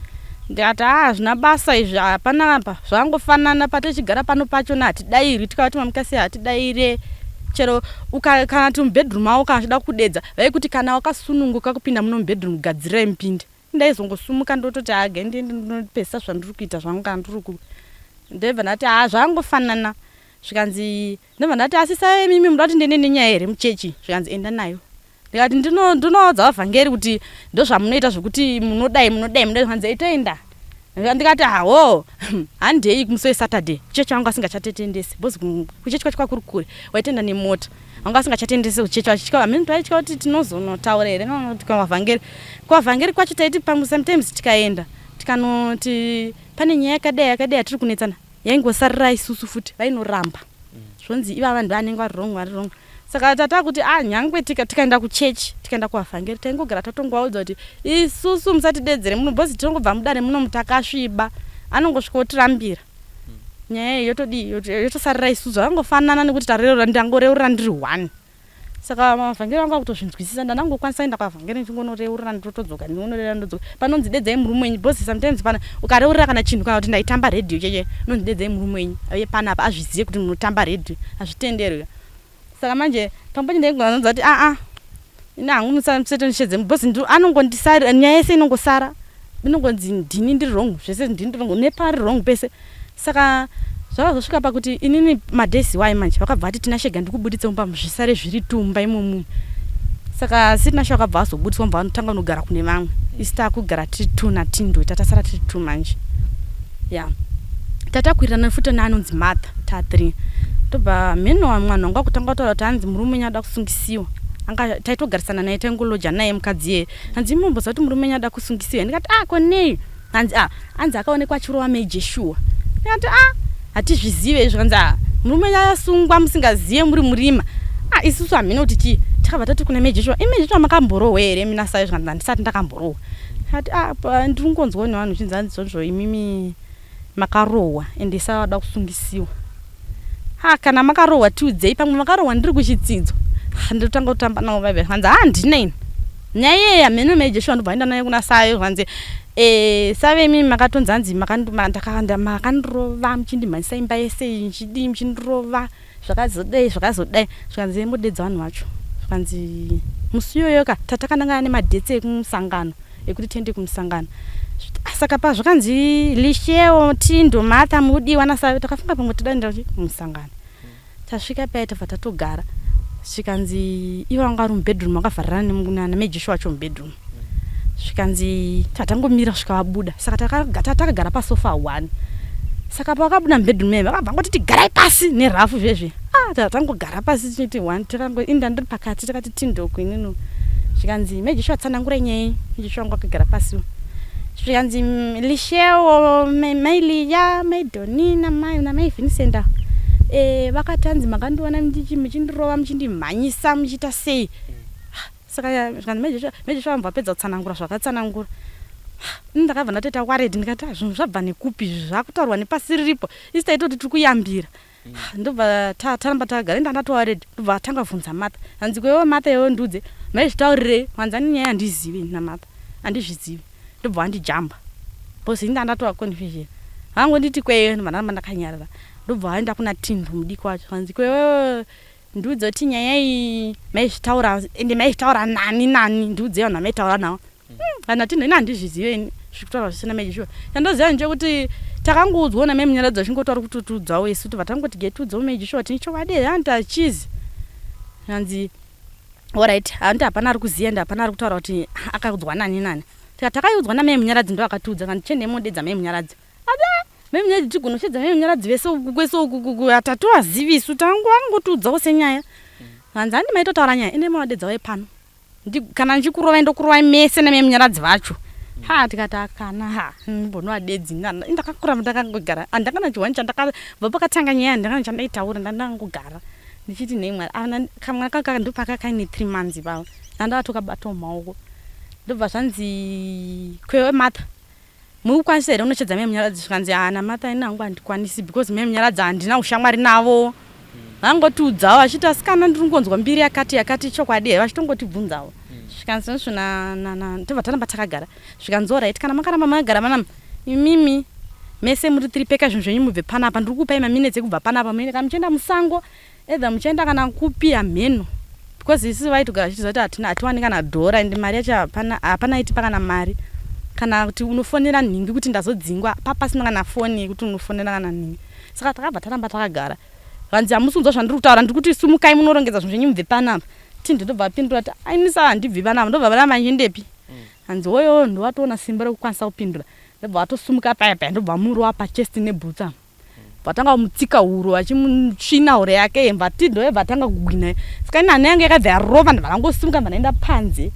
Speaker 3: ndikati haa hazvina basa izvi hapana apa zvangofanana patechigara pano pachona hatidairwi tikavati mamukasi hatidaire chero kana ti mubedroom avo kana achida kudedza vaikuti kana wakasununguka kupinda muno mubedroom gadzirirai mupinde ndaizongosumuka ndototi age ndiende ndinopesa zvandiri kuita zvangu kana ndiri ku ndobva ndati haa zvangofanana zvikanzi ndobva ndati asi saimimi muda kuti ndiende nenyaya here muchechi zvikanzi enda nayo Ndikati ndinoudza vavhangeri kuti ndozvamunoita zvekuti munodai munodai munodai zvikanzi itoenda. Ndikati hawo handei musi weSaturday kuchechi vanga vasingachatendesi because kuchechi kwacho kwakuri kure waitoenda nemota vanga vasingachatendesi kuchechi vachitya hameno taitya kuti tinozonotaura here kana kuti kwavavhangeri kwavavhangeri kwacho taiti pamwe sometimes tikaenda tikanoti pane nyaya yakadai yakadai yatiri kunetsana yaingosarira isusu futi vainoramba zvonzi ivava ndivanenge vari wrong vari wrong saka tata kuti ah nyangwe tikaenda kuchechi tikaenda kuvavhangeri taingogara tatongovaudza kuti isusu musatidedzere muno bhozi tinongobva mudare muno mutakasviba anongosvika otirambira nyaya iyi yotodii yotosarira isusu zvakangofanana nekuti tareurura ndangoreurura ndiri one saka mavhangeri vangu akutozvinzwisisa ndandangokwanisa kuenda kwavhangeri ndichingonoreurura ndotodzoka ndingonoreurura ndodzoka panonzi dedzai murume wenyu bhozi sometimes pana ukareurura kana chinhu kana kuti ndaitamba redhiyo cheche unonzi dedzai murume wenyu auye panapa azvizive kuti munotamba redhiyo hazvitenderwe saka manje pamwe pacho ndaingonanzwa kuti aa ini hangu musatonishedze because anongondisarira nyaya yese inongosara inongonzi ndini ndiri wrong zvese ndini ndiri wrong nepari wrong pese saka zvakazosvika pakuti inini madays wayo manje vakabva vati Tinashe ga ndikubuditse mumba zvisare zviri tumba imomu saka si Tinashe vakabva vazobudiswa mubva vanotanga kunogara kune vamwe isi takugara tiri two natindo tatasara tiri two manje ya tatakwirirana futi neanonzi Martha ta three tobva mheno mwana wangu akutanga kutaura kuti hanzi murume wenyu ada kusungisiwa anga taitogarisana naye taingoloja naye mukadzi iyeye hanzi imomboziva kuti murume wenyu ada kusungisiwa ndikati ah konei hanzi ah hanzi akaonekwa achirova mai Joshua ndikati ah hatizvizive izvo hanzi ah murume wenyu asungwa musingazive muri murima ah isusu hameno kuti chii takabva tati kuna mai Joshua imi Joshua makamborohwa here mina sayo zvikanzi handisati ndakamborohwa ati ah ndiri kungonzwawo nevanhu uchinzi hanzi zvonzvo imimi makarohwa ende isavada kusungisiwa ha kana makarohwa tiudzei pamwe makarohwa ndiri kuchitsidzo ndotanga kutamba navo vaive hanzi ha handina ini nyaya iyeye hameno mai Joshua ndobva aenda nayo kuna sayo hanzi e, save imimi makatonzi hanzi makandirova muchindimhanyisa imba yese muchidii muchindirova zvakazodai zvakazodai zvikanzi modedza vanhu vacho zvikanzi musi iyoyo ka tatakanangana nemadhetse ekumusangano ekuti tiende kumusangano saka pazvakanzi lisheo tindo martha mudiwa nasave takafunga pamwe todaenda kumusangano tasvika paya tabva tatogara zvikanzi ivo vanga vari mubedroom vakavharirana namai Joshua wacho mubedroom zvikanzi tatangomira kusvika vabuda saka takagara pasofa one saka pavakabuda mubedroom eme vakabva ngoti tigarai pasi nerafu zvezve ah tatangogara pasi tichiti one takango inda ndiri pakati takati tindoko inini zvikanzi mai Joshua tsanangurai nyaya yenyu mai Joshua wangu akagara pasi zvikanzi lisheo mai Liya mai Doni namai Vincent e, vakatanzi makandiona muchindirova muchindimhanyisa muchiita sei saka zvikanzi mai Joshua vambva vapedza kutsanangura zvakatsanangura ini ndakabva ndatoita worried ndikati ah, zvinhu zvabva nekupi izvi zvakutaurwa nepasi riripo isi taitoti tiri kuyambira ndobva taramba tagara inda ndatova worried ndobva atanga bvunza Martha hanzi kwewe Martha iwewe ndudze maizvitaurirei hanzi ani nyaya handizivi naMartha handizvizivi ndobva wandijamba because ini ndandatova confusion vangonditi kweyo ndobva ndaramba ndakanyarara ndobva vaenda kuna Tindo mudiki wacho hanzi kwewewe ndiudze kuti nyaya iyi maizvitaura ende maizvitaura nani nani ndiudze vanhu vamaitaura navo kana Tindo ini handizvizive ini zviri kutaura zvisina mai Joshua chandoziva ndechekuti takangoudzwawo namai Munyaradzi vachingotaura kutotiudzawo isu tobva tangoti getiudzawo mai Joshua tine chokwadi here hanti hachizi hanzi alright hanti hapana ari kuziva ende hapana ari kutaura kuti akaudzwa nani nani tikati takaiudzwa namai Munyaradzi ndo akatiudza kanzi chendei modedza mai Munyaradzi ati mai Munyaradzi tigonoshedza mai Munyaradzi vese uku kwese uku hatatovazivi isu tangotiudzawo senyaya hanzi handi maitotaura nyaya ende mavadedza pano kana ndichikurovai ndokurovai mese namai Munyaradzi vacho ha tikati akana ha mbonovadedzi ndakakura ndakangogara handakana chiwani chandakabva pakatanga nyaya handakana chandaitaura ndandangogara ndichiti nei mwari kamwana kaka ndopaka kaine 3 months ipavo ndandakatokabatawo mumaoko ndobva zvanzi kwewe Martha muri kukwanisa here unochedza mai Munyaradzi zvikanzi ana Martha ini hangu handikwanisi because mai Munyaradzi handina ushamwari navo vangotiudzawo vachiti asikana ndiri kungonzwa mbiri yakati yakati chokwadi here vachitongotibvunzawo zvikanzi nosvo tobva taramba takagara zvikanzi alright kana makaramba makagara manam imimi mese muri tiri peka zvinhu zvenyu mubve panapa ndiri kupai maminutes ekubva panapa muende kana muchienda musango either muchienda kana kupi hamheno because isusu vaitogara vachiziva kuti hatina hatiwani kana dhora ende mari yacho hapana hapana itipa kana mari kana kuti unofonera nhingi kuti ndazodzingwa papasina kana foni yekuti unofonera kana nhingi saka takabva taramba takagara vanzi hamusi kunzwa zvandiri kutaura ndiri kuti sumukai munorongedza zvinhu zvenyu mubve panapa. Tindo ndobva apindura kuti ainisa handibvi panapa. Ndobva vana manyendepi. Hanzi woyo ndowatoona simba rekukwanisa kupindura. Ndobva vatosumuka paya paya ndobva vamurova pachest nebhutsu. Vatanga kumutsika huro vachimusvina huro yake mva Tindo yobva atanga kugwina. Saka ini hana yangu yakabva yarova ndobva ndangosimuka ndobva ndaenda panze.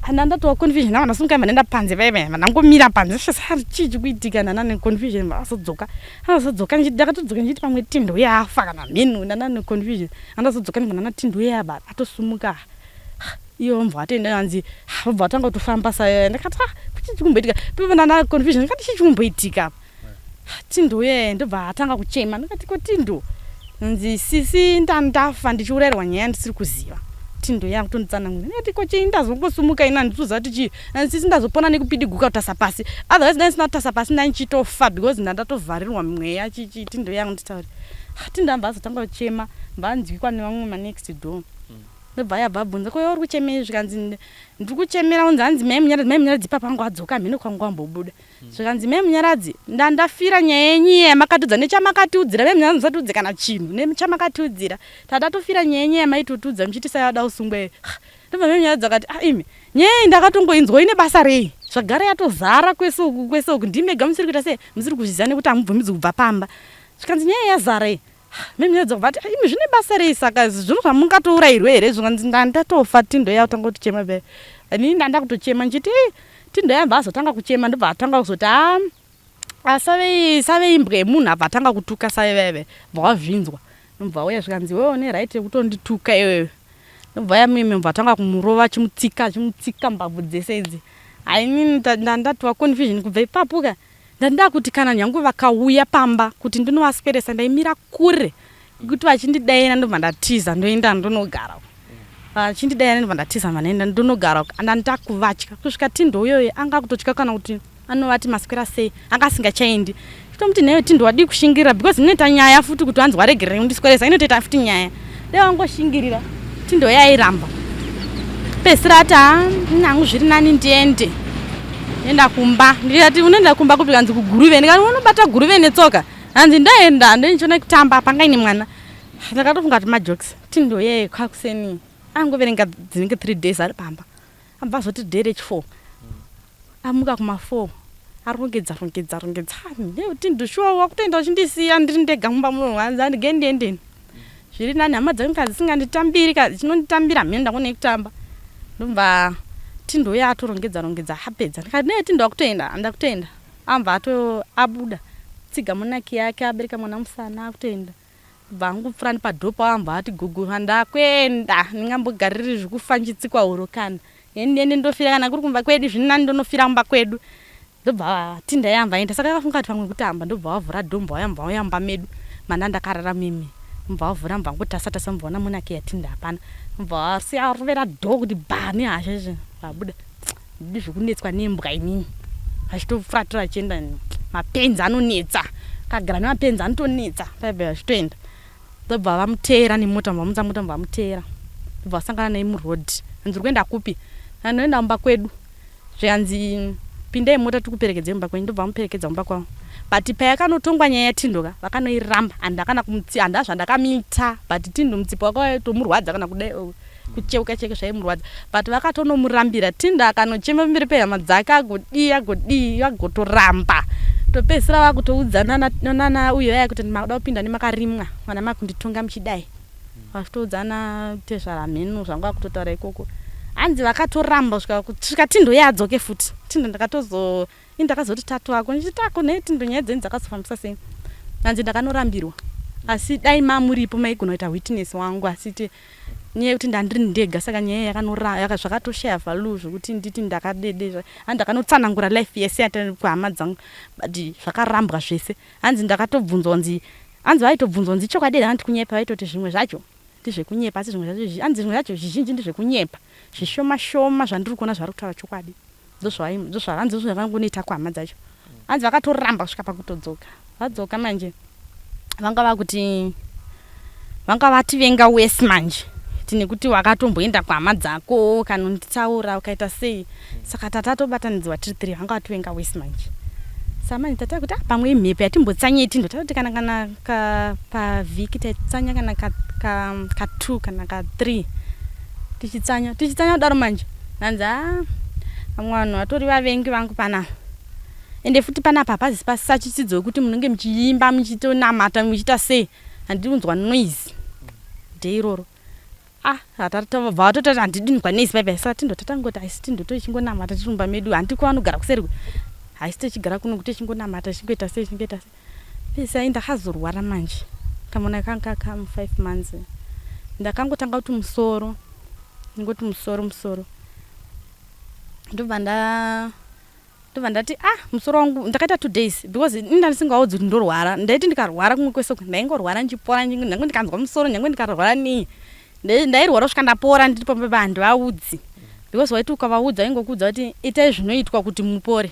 Speaker 3: Hana ndatova confusion ndabva ndasimuka ndobva ndaenda panze paya paya ndobva ndangomira panze. Sasa chii chikuitika ndana neconfusion ndobva ndazodzoka. Ndazodzoka ndakatodzoka ndichiti pamwe Tindo uya afa kana mheno ndana neconfusion. Andazodzoka ndobva ndana Tindo uya aba atosumuka. Ivo vobva vatoenda hanzi vobva vatanga kutofamba sa ndakati ah chii chikumboitika. Ipapo ndana confusion ndakati chii chikumboitika apa. Tindo uye ndobva atanga kuchema ndikati ko Tindo hanzi sisi ndandafa ndichiurayirwa nyaya yandisiri kuziva. Tindo uye akutonditsanangurira ndikati ko chii ndazongosumuka ini handisi kuziva kuti chii. Hanzi sisi ndazopona nekupidiguka kutasa pasi otherwise dai ndisina kutasa pasi ndaichitofa because ndandatovharirwa mweya chii chii. Tindo uye akunditaurira. Tindo abva azotanga kuchema ndobva anzwikwa nevamwe manext door. Ndobva yabva abvunza ko iwe uri kuchemei zvikanzi ndiri kuchemera unzi hanzi mai Munyaradzi mai Munyaradzi ipapa anga adzoka hameno kwanga ambobuda. Zvikanzi mai Munyaradzi ndandafira nyaya yenyu iya yamakatiudza nechamakatiudzira mai Munyaradzi musatiudze kana chinhu nechamakatiudzira tatatofira nyaya yenyu yamaitotiudza muchiti sai vada kusungwa iyo. Ndobva mai Munyaradzi vakati ah imi nyaya iyi ndakatongoinzwa ine basa rei zvagara yatozara kwese uku kwese uku ndimi mega musiri kuita sei musiri kuzviziva nekuti hamubvumidzwi kubva pamba. Zvikanzi nyaya yazara iyi. Mai Munyaradzi vakabva vati imi zvine basa rei saka zvinhu zvamungatourairwe here zvikanzi ndandatofa Tindo yakutanga kutochema paya. Inini ndandakutochema ndichiti ii Tindo yabva azotanga kuchema ndobva atanga kuzoti haa asave save imbwa yemunhu abva atanga kutuka save vaive bva wazvinzwa ndobva auya zvikanzi iwewe une right yekutondituka iwewe ndobva auya mimi ndobva atanga kumurova achimutsika achimutsika mbabvu dzese idzi hainini ndandatova confusion kubva ipapo ka Ndandakuti kana nyangwe vakauya pamba kuti ndinovasweresa ndaimira kure kuti vachindidaira ndobva ndatiza ndoenda ndonogara uko. Vachindidaira ndobva ndatiza ndobva ndaenda ndonogara uko. Ndandakuvatya kusvika Tindo uyoyo anga akutotya kana kuti anovati maswera sei anga asingachaendi. Tomuti nhaiwe Tindo wadii kushingirira because inoita nyaya futi kuti wanzi waregerera kundisweresa inotoita futi nyaya. Dai wangoshingirira. Tindo yairamba. Pedzisira ati haa ini hangu zviri nani ndiende. Enda kumba. Ndikati unoenda kumba kupi kanzi kuGuruve. Ndikati unobata Guruve netsoka. Hanzi ndaenda ndoichiona kutamba panga ine mwana. Ndakatofunga kuti majokes. Tindo yeye kwakuseni. Angoverenga dzinenge 3 days ari pamba. Abva azoti day rechi 4. Amuka kuma 4 arongedza rongedza rongedza. Tindo shuwa wakutoenda uchindisiya ndiri ndega mumba muno. Hanzi handige ndiende. Zviri nani hama dzangu kana dzisinganditambiri ka chinonditambira hameno ndakona kutamba. Ndobva Tindo uya atorongedza rongedza apedza. Ndikati nee Tindo wakutoenda ndakutoenda. Ambva ato abuda tsiga monaki yake abereka mwana musana akutoenda. Ndobva angopfuura nepadoor pavo ambva ati gugu ndakuenda ndingambogariri zvekufa ndichitsikwa huro kana. Ndiende ndofira kana kuri kumba kwedu zviri nani ndonofira kumba kwedu. Ndobva Tindai ambva aenda saka akafunga kuti pamwe kutamba ndobva wavhura door mbva wauya mbva wauya mumba medu manda ndakarara mimi mbva wavhura mbva angotasa tasa mbva waona monaki yaTinda hapana mbva wasiya arovera door kuti bhaa nehasha izvi vabuda ndidi zvekunetswa nembwa inini vachitofuratura vachienda mapenzi anonetsa kagara nemapenzi anotonetsa paipa vachitoenda ndobva vamuteera nemota mbva vamutsa mota mbva vamuteera ndobva vasangana naye muroad hanzi uri kuenda kupi anoenda kumba kwedu Zvikanzi pindai mumota tikuperekedzei kumba kwenyu ndobva vamuperekedza kumba kwavo but payakanotongwa nyaya yaTindo ka vakanoiramba and akana kumutsi handa zvandakamuita but Tindo mutsipa wake waitomurwadza kana kudai oh, kucheuka cheke zvaimurwadza but vakatonomurambira Tindo akanochema pamberi pehama dzake agodii agodii vagotoramba topedzisira vakutoudza nana nana uyo yaya kuti makuda kupinda nemakarimwa vana makunditonga muchidai Vachitoudzana tezvara hameno zvanga vakutotaura ikoko. Hanzi vakatoramba kusvika kusvika Tindo iye adzoke futi. Tindo ndakatozo ini ndakazoti tatu ako ndichiti tako nhai Tindo nyaya dzenyu dzakazofambisa sei. Hanzi ndakanorambirwa. Asi dai mamuripo maigona kuita witness wangu asi ti nyaya yekuti ndandiri ndega saka nyaya yakanora yaka zvakatoshaya value zvekuti nditi ndakadede hanzi ndakanotsanangura life yese yata kuhama dzangu but zvakarambwa zvese. Hanzi ndakatobvunzwa kunzi Hanzi vaitobvunzwa kunzi ichokwadi here hanti kunyepa vaitoti zvimwe zvacho ndezvekunyepa asi zvimwe zvacho hanzi zvimwe zvacho zvizhinji ndezvekunyepa zvishoma shoma zvandiri kuona zvari kutaura chokwadi ndozvavai ndozvavanzi ndozvavangonoita kuhama dzacho hanzi vakatoramba kusvika pakutodzoka vadzoka manje vanga vakuti vanga vativenga wese manje kuti nekuti wakatomboenda kuhama dzako ukanonditaura ukaita sei Saka tatobatanidzwa tiri three vanga vativenga worse manje. Saka manje tata kuti ah pamwe imhepo yatimbotsanyei tindo tatoti kana kana ka pavhiki taitsanya kana ka ka ka two kana ka three. Tichitsanya tichitsanya kudaro manje ndanzi a vamwe vanhu vatori vavengi vangu panapa. Ende futi panapa hapazisi pasachitsidzo yekuti munenge muchiimba muchitonamata muchiita sei handidi kunzwa noise day iroro. Ah hatatobva vatotati handidi kunzwa noise paipai saka tindototangoti haisi tindotochingonamata tiri mumba medu handiti kwavanogara kuseri haisi tichigara kuno kuti tichingonamata tichingoita sei tichingoita sei. Pesai ndakazorwara manje kamwana kanga kamu 5 months ndakangotanga kuti musoro ndingoti musoro musoro ndobva nda ndobva ndati ah musoro wangu ndakaita 2 days because ini ndandisingaudzi kuti ndorwara ndaiti ndikarwara kumwe kwese uku ndaingorwara ndichipora nyange ndikanzwa musoro nyange ndikarwara nei ndairwara kusvika ndapora ndiri pamba handivaudzi because waiti ukavaudza vaingokuudza kuti itai zvinoitwa kuti mupore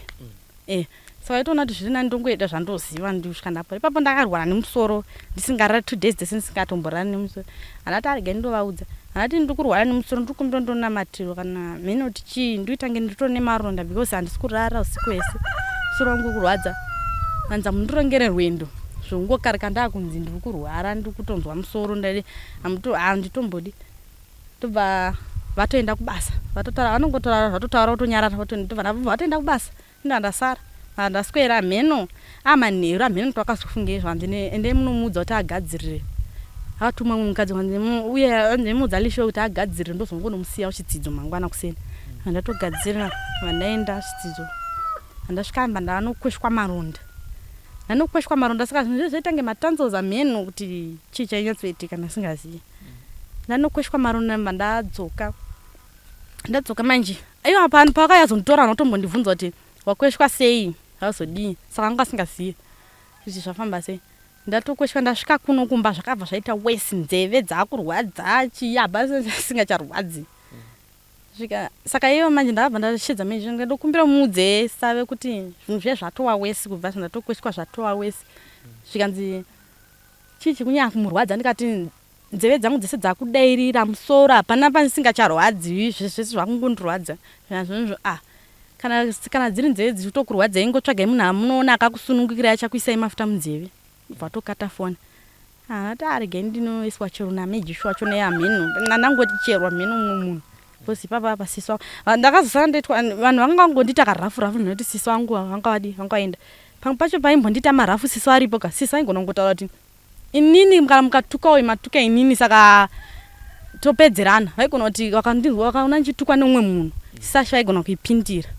Speaker 3: Eh, saka waitoona kuti zviri nani ndongoita zvandoziva ndosvika ndapora. Ipapo ndakarwara nemusoro ndisingarari 2 days dzese ndisingatomborari nemusoro. Handati aregai ndovaudza. Handati ndiri kurwara nemusoro ndiri kumbira ndonamatirwa kana mheno kuti chii ndoita nge nditori nemaronda because handisi kurara usiku hwese. Musoro wangu uri kurwadza. Hanzi hamundirongere rwendo. Zvongokarika ndakunzi ndiri kurwara ndiri kutonzwa musoro ndari handitombodi. Ndobva vatoenda kubasa. Vatotaura vanongotaura zvatotaura votonyarara votobva vatoenda kubasa. Inda ndasara ndaswera hameno amanheru hameno kuti vakazofungei zvanzi endai munomuudza kuti agadzirire. Akatuma mumwe mukadzi kwanzi uye anzi muudza Lisho kuti agadzirire ndozongonomusiya kuchidzidzo mangwana kuseni. Ndatogadzirira vandaenda chidzidzo. Ndasvika mba ndanokweshwa maronda. Ndanokweshwa maronda saka zvinhu zvaita kunge matonsils hameno kuti chii chainyatsoitika ndasingazivi. Ndanokweshwa maronda mba ndadzoka. Ndadzoka manje ivo apa pavakayazonditora vanotombondibvunza kuti wakweshwa sei zvazodii saka anga asingazive kuti zvafamba sei. Ndatokweshwa ndasvika kuno kumba zvakabva zvaita worse nzeve dzakurwadza chii hapana chisingacharwadzi. Svika saka ivo manje ndakabva ndashedza manje ndokumbira muudze save kuti zvinhu zviya zvatova worse kubva zvandatokweshwa zvatova worse. Zvikanzi chii chikunyanya kumurwadza ndikati Nzeve dzangu dzese dzakudairira, musoro hapana pandisingacharwadziwi, zvese zvese zvakungondirwadza. Zvinhu ah kana kana dziri nzeve dzichitokurwadzai ingotsvagai munhu amunoona akakusunungukirai achakuisai mafuta munzeve. Ndobva vatokata foni. Ah ndati ah regai ndinoiswa chero naMejishi wacho nehamheno. Ndangoti chero hamheno mumwe munhu. Because ipapa apa sisi vangu ndakazosara ndoitwa vanhu vanga vangondiita karafu rafu nekuti sisi vangu vanga vadii vanga vaenda. Pamwe pacho paimbondiita marafu sisi varipo ka sisi vaigona kungotaura kuti Inini kana mukatuka uyu matuka inini saka topedzerana. Vaigona kuti vakandinzwa vakaona ndichitukwa neumwe munhu Sasha vaigona kuipindira.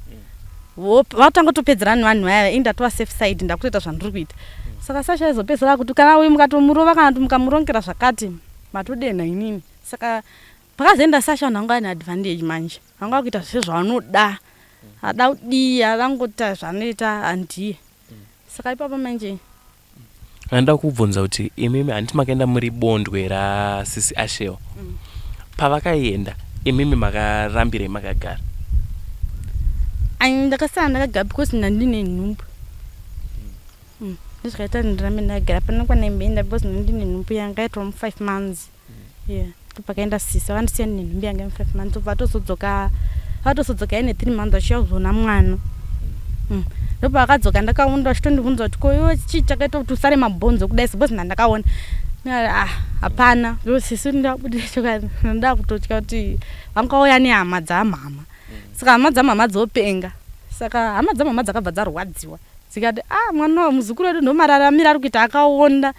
Speaker 3: Vatanga kutopedzerana nevanhu vaya ini ndatova safe side ndakutoita zvandiri kuita. Saka Sasha aizopedzisira akuti kana uyu mukatomurova kana kuti mukamurongera zvakati matodenha inini. Saka pakazoenda Sasha vanhu vanga vane advantage manje. Vanga vakuita zvese zvavanoda. Ada kudii ada kungoita zvaanoita handiye. Saka ipapo manje
Speaker 2: Ndinoda kubvunza kuti imimi handiti makaenda muri bondwe rasisi Ashel. Pavakaenda imimi makarambirei makagara?
Speaker 3: Ai ndakasara ndakagara because ndandine nhumbu. Mm. Ndozvakaita ndirambe ndakagara pana kwandaimboenda because ndandine nhumbu yanga yaitwa mu 5 months. Yeah. Ndopakaenda sisi vakandisiya ndine nhumbu yanga yemu 5 months obva atozodzoka atozodzoka ine 3 months achiuya kuzoona mwana. Mm. Ndopavakadzoka ndakaona vachitondibvunza kuti ko iwe chii chakaita kuti usare mabhonzo kudai because ndandakaona. Ah, hapana. Ndo sisi ndabudira chokwadi ndakutotya kuti vangauya nehama dzamama. Saka hama dzamama dzopenga. Saka hama dzamama dzakabva dzarwadziwa. Dzikati ah mwana muzukuru wedu ndomararamiro ari kuita akaonda.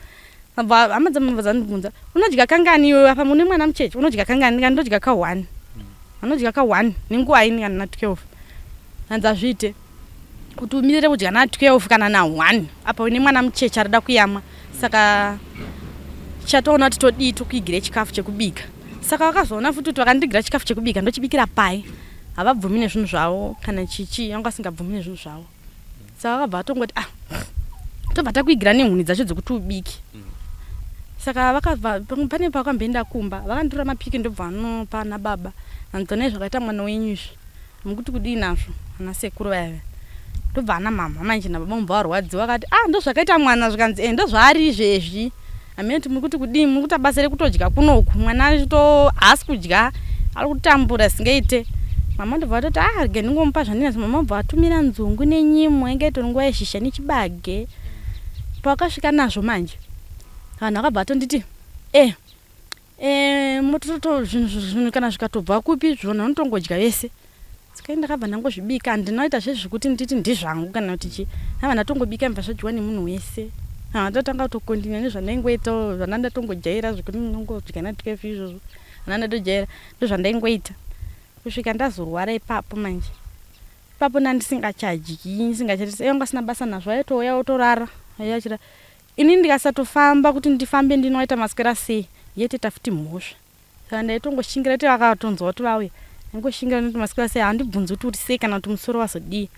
Speaker 3: Abva hama dzamama dzandibvunza unodya kangani iwe apa mune mwana mucheche unodya kangani ndikati ndodya ka one anodya ka one nenguva ini kana na 12 hanzi hazviite kuti umirire kudya na 12 kana na one apa une mwana mucheche arida kuyamwa saka chatoona kuti todii tokuigire chikafu chekubika saka vakazoona futi kuti vakandigira chikafu chekubika ndochibikira pai havabvumi nezvinhu zvavo kana chichi vanga vasingabvumi nezvinhu zvavo Saka vakabva vatongoti ah tobva takuigira nehuni dzacho dzekuti ubike. Saka vakabva pane pavakamboenda kumba vakanditora mapiki ndobva vanopa ana baba hanzi onai zvakaita mwana wenyu izvi mukuti kudii nazvo ana sekuru vaya vaya. Ndobva ana mhamha manje nababa mubva varwadziwa vakati ah ndozvakaita mwana zvikanzi eh ndozvaari izvezvi. Hameno kuti muri kuti kudii muri kuita basa rekutodya kunoku mwana achito haasi kudya ari kutambura zvisingaite. Mama ndobva vatoti ah rega ndingomupa zvandinazvo mama vobva vatumira nzungu nenyimo yanga itori nguva yezhizha nechibage. Pavakasvika nazvo manje vanhu vakabva vatonditi eh. Eh, mototo zvinhu kana zvikatobva kupi zvona unotongodya vese. Saka ndakabva ndangozvibika, handinoita zvezvekuti nditi ndizvangu kana kuti chii. Ndabva ndatongobika mva zvadyiwa nemunhu wese. Ah, ndatanga kutokontinya nezvandaingoitawo zvanda ndatongojaira zvekuti ndinongodya na 12 izvozvo. Zvanda ndatojaira ndozvandaingoita kusvika ndazorwara ipapo manje. Ipapo ndandisingachadyi ndisingachaiti sei, vanga vasina basa nazvo vaitouya votorara vachira ini ndikasatofamba kuti ndifambe ndinoita maswera sei yetoita futi mhosva. Saka ndaitongoshingira kuti vakatonzwa kuti vauya ndaingoshingira nekuti maswera sei handibvunzi kuti uri sei kana kuti musoro wazodii.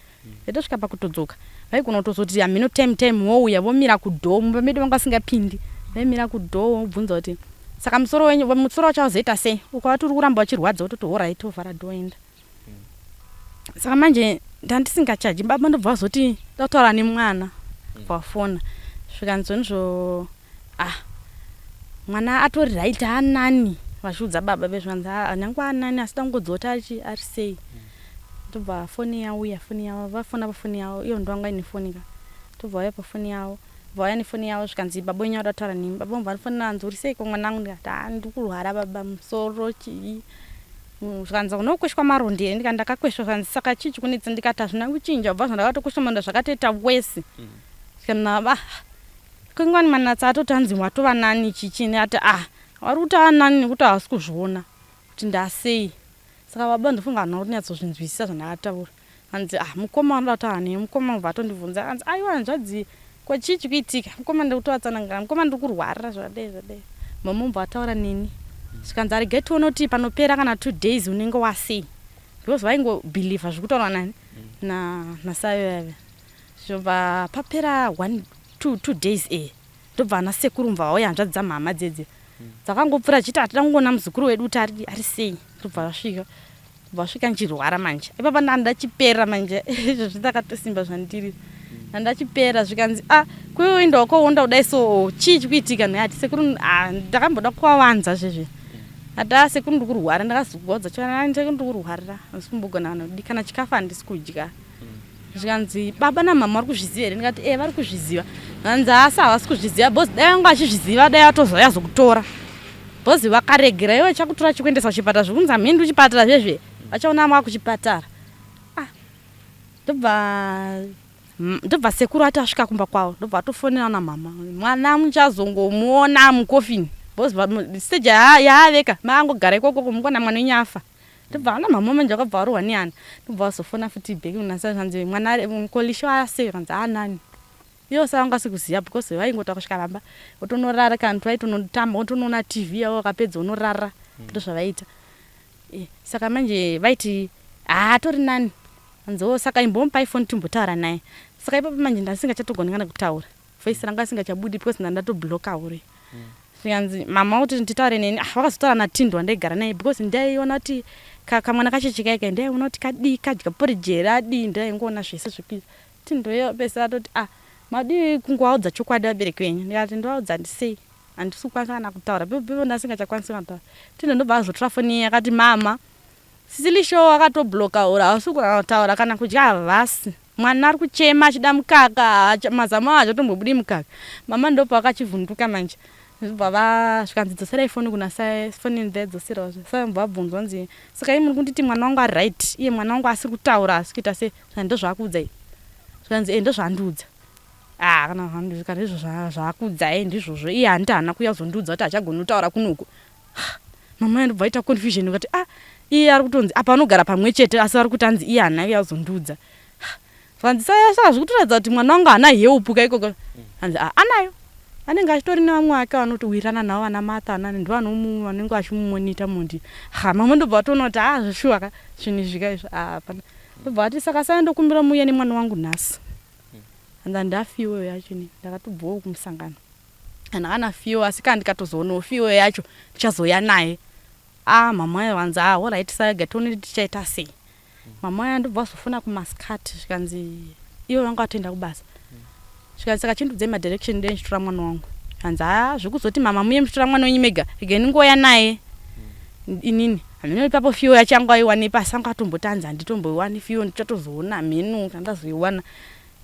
Speaker 3: Ndaitosvika pakutodzoka vaigona kutozoti hameno time time wouya vomira kudhoo mumba medu vanga vasingapindi vaimira kudhoo vobvunza kuti saka musoro wenyu musoro wacho wazoita sei ukavati uri kuramba uchirwadza wototi horait wovhara dhoo enda. Saka manje ndandisingachaji baba ndobva vazoti ndakutaura nemwana pafona zvikanzi ndizvo ah mwana atori right anani vachiudza baba vezvikanzi ah nyange anani asi dangodziwa kuti ari ari sei ndobva foni yauya foni yavo vafona pafoni yavo iyo ndovanga ine foni ka ndobva vauya pafoni yavo vauya nefoni yavo zvikanzi baba wenyu vada kutaura nemi baba vangu vanofonera hanzi uri seiko mwanangu ndikati ah ndiri kurwara baba musoro chii zvikanzi unokweshwa maronda here ndikati ndakakweshwa zvikanzi saka chii chikunetsa ndikati hazvina kuchinja kubva zvandakatokweshwa maronda zvakatoita wese zvikanzi ah kungwani manatsa atoti hanzi watova nani chichi ndikati ah vari kuti ava nani nekuti havasi kuzviona kuti ndasei saka baba ndofunga havana kunyatsozvinzwisisa zvandakataura hanzi ah mukoma vanoda kutaura nemi mukoma ubva atondibvunza hanzi aiwa hanzvadzi ko chii chikuitika mukoma ndikutovatsanangura mukoma ndiri kurwara zvadai zvadai mama ubva ataura neni zvikanzi aregai tione kuti panopera kana 2 days unenge wasei because vaingobhilivha zviri kutaurwa nani nasayo yave zvobva papera one two days e ndobva ana sekuru mubva vauya hanzvadzi dzamhama dzedze dzakangopfuura dzichiti hatida kungoona muzukuru wedu kuti ari sei ndobva vasvika vasvika ndichirwara manje ipapa ndandachipera manje izvozvi ndakatosimba zvandiri ndandachipera zvikanzi a ah, kuiwe ndokoonda kudai so chii chikuitika nhai sekuru ah, ndakamboda kuvavanza zvezve ati a sekuru ndiri kurwara ndakazogodza sekuru ndiri kurwarira handisi kumbogona kana kudi kana chikafu handisi kudya zvikanzi baba namama vari kuzviziva here ndikati e vari kuzviziva zvanzi asi havasi kuzviziva because dai vanga vachizviziva dai vatozauya zokutora because vakaregera iwe chakutora chikuendesa kuchipatara zvekunzi hamiendi kuchipatara zvezve vachaona mava kuchipatara ah ndobva sekuru ati asvika kumba kwavo ndobva atofonera namama mwana muchazongomuona mukofini because stage yaaveka maangogara ikoko mukona mwana wenyu afa ndobva ana mama manje vakabva varohwa neana ndobva vazofona futi back kunasa zvanzi mwana kolisho asei kanzi anani ivo sa vanga sikuziva because vaingoti vakasvika pamba votonorara kana kuti vaitonotamba votonoona TV yavo vakapedza unorara ndozvavaita eh, saka manje vaiti haatori nani anziwo saka imbomupai foni timbotaura naye saka ipapo manje ndasingachatogoni kana kutaura voice ranga asingachabudi because ndandatobloka uri zvikanzi mama kuti nditaure neni ah, vakazotaura natindo wandaigara naye because ndaiona kuti kamwana kacheche kaika ndaiona kuti kadii kadya porridge here adii ndaingoona zvese zvekuita tindo pese atoti ah madii kungovaudza chokwadi vabereki venyu ndikati ndovaudza ndisei handisi kukwanisa kana kutaura pepo ndasingachakwanisi kana kutaura tindo ndobva azotora foni iye akati mama sisilishow akatobloka ura hausi kutaura kana kudya havasi mwana ari kuchema achida mukaka mazamu avo achatombobudi mukaka mama ndopa akachivhunduka manje bva vasvikanzi dzoserai foni kuna foni ndaidzoserawo saka bva vabvunzwa nzi saka ii muri kunditi mwana wangu ari right iye mwana wangu asiri kutaura asi kuita sei zvikanzi ndozvaakuudzai zvikanzi e ndozvaandiudza ah kana kana izvo zvaakuudzai ndizvozvo iye handiti haana kuuya kuzondiudza kuti hachagoni kutaura kunoku mama ndobva aita confusion ukati ah iye ari kutonzi apa anogara pamwe chete asi vari kuti anzi iye haana kuuya kuzondiudza zvanzi saka zviri kutoratidza kuti mwana wangu haana help ka ikoko hanzi ah anayo anenge achitori nevamwe vake vanotowirirana navo vana Martha anani ndo vanenge vachimumonita mundi ha mama ndobva vatoona kuti ah zveshuwa ka zvinhu izvi ka izvi ah hapana ndobva vati saka sai ndokumbira muuye nemwana wangu nhasi hanzi handafiweyo yacho ini ndakatobvawo kumusangano handakana fiwo asi kana ndikatozoonawo fiwo yacho ndichazouya naye ah mama vanzi ah alright saka tione kuti tichaita sei mama aya ndobva vazofona kumaskati zvikanzi ivo vanga vatoenda kubasa zvikanzi saka chindiudzai madirection ndee ndichitora mwana wangu hanzi ha zvekuzoti mama muye muchitora mwana wenyu mega regai ndingouya naye inini hameno ipapo fiwo yacho anga aiwanepi asi anga atomboti hanzi handitomboiwani fiwo ndichatozoona mheno kana ndazoiwana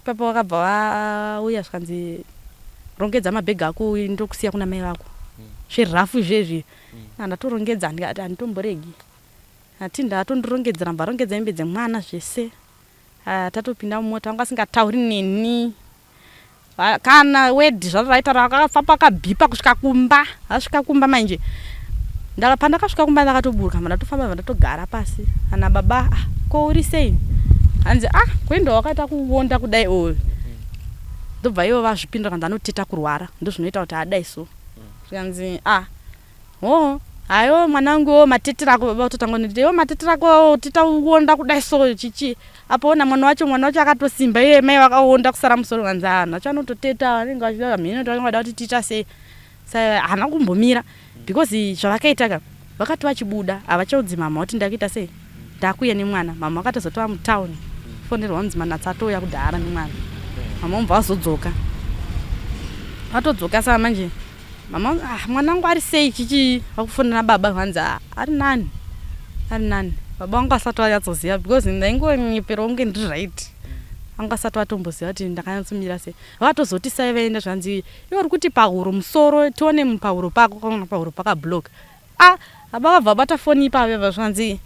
Speaker 3: ipapo vakabva vauya zvikanzi rongedza mabhegi ako ndokusiya kuna mai vako zverafu izvezvi. Andatorongedza ndikati handitomboregi. Ati ndatondirongedzera mva rongedza hembe dzemwana zvese. Ah, tatopinda mumota vanga vasingatauri neni. Kana word zvaro raitaura akafamba akabhipa kusvika kumba. Asvika kumba manje. Pandakasvika kumba ndakatoburuka ndatofamba ndatogara pasi. Ana baba ah, ko uri sei? Hanzi ah, kuenda wakaita kuonda kudai o. Ndobva ivo vazvipindura kanzi anoteta kurwara ndozvinoita kuti adai so. Zvikanzi ah, hoo hayo mwanangu iwo matetero ako baba kutotanga kunditi iwo matetero ako tita uonda kudai so chichi apo ona mwana wacho mwana wacho akatosimba iye mai vakaonda kusara musoro kanzi anhu acho anototeta vanenge vachida mhino vanenge vada kuti tiita sei sa haana kumbomira because zvavakaita ka vakati vachibuda havachaudzi mama kuti ndakuita sei ndakuuya nemwana mama vakatozotova mutown fonerwa kunzi manatsa atouya kudhara nemwana mama vobva vazodzoka vatodzoka saka manje mama ah, mwana wangu ari sei chichi vakufonera baba vanzi ah, ari nani ari nani baba vangu asati vanyatsoziva because ndaingonyepera kunge ndiri right vanga asati vatomboziva kuti ndakanyatsomira sei vakatozoti sai vaenda zvanzi iwe uri kuti pahuro musoro tione pahuro pako kaona pahuro pakablock ah baba vabva vabata foni ipavo zvanzi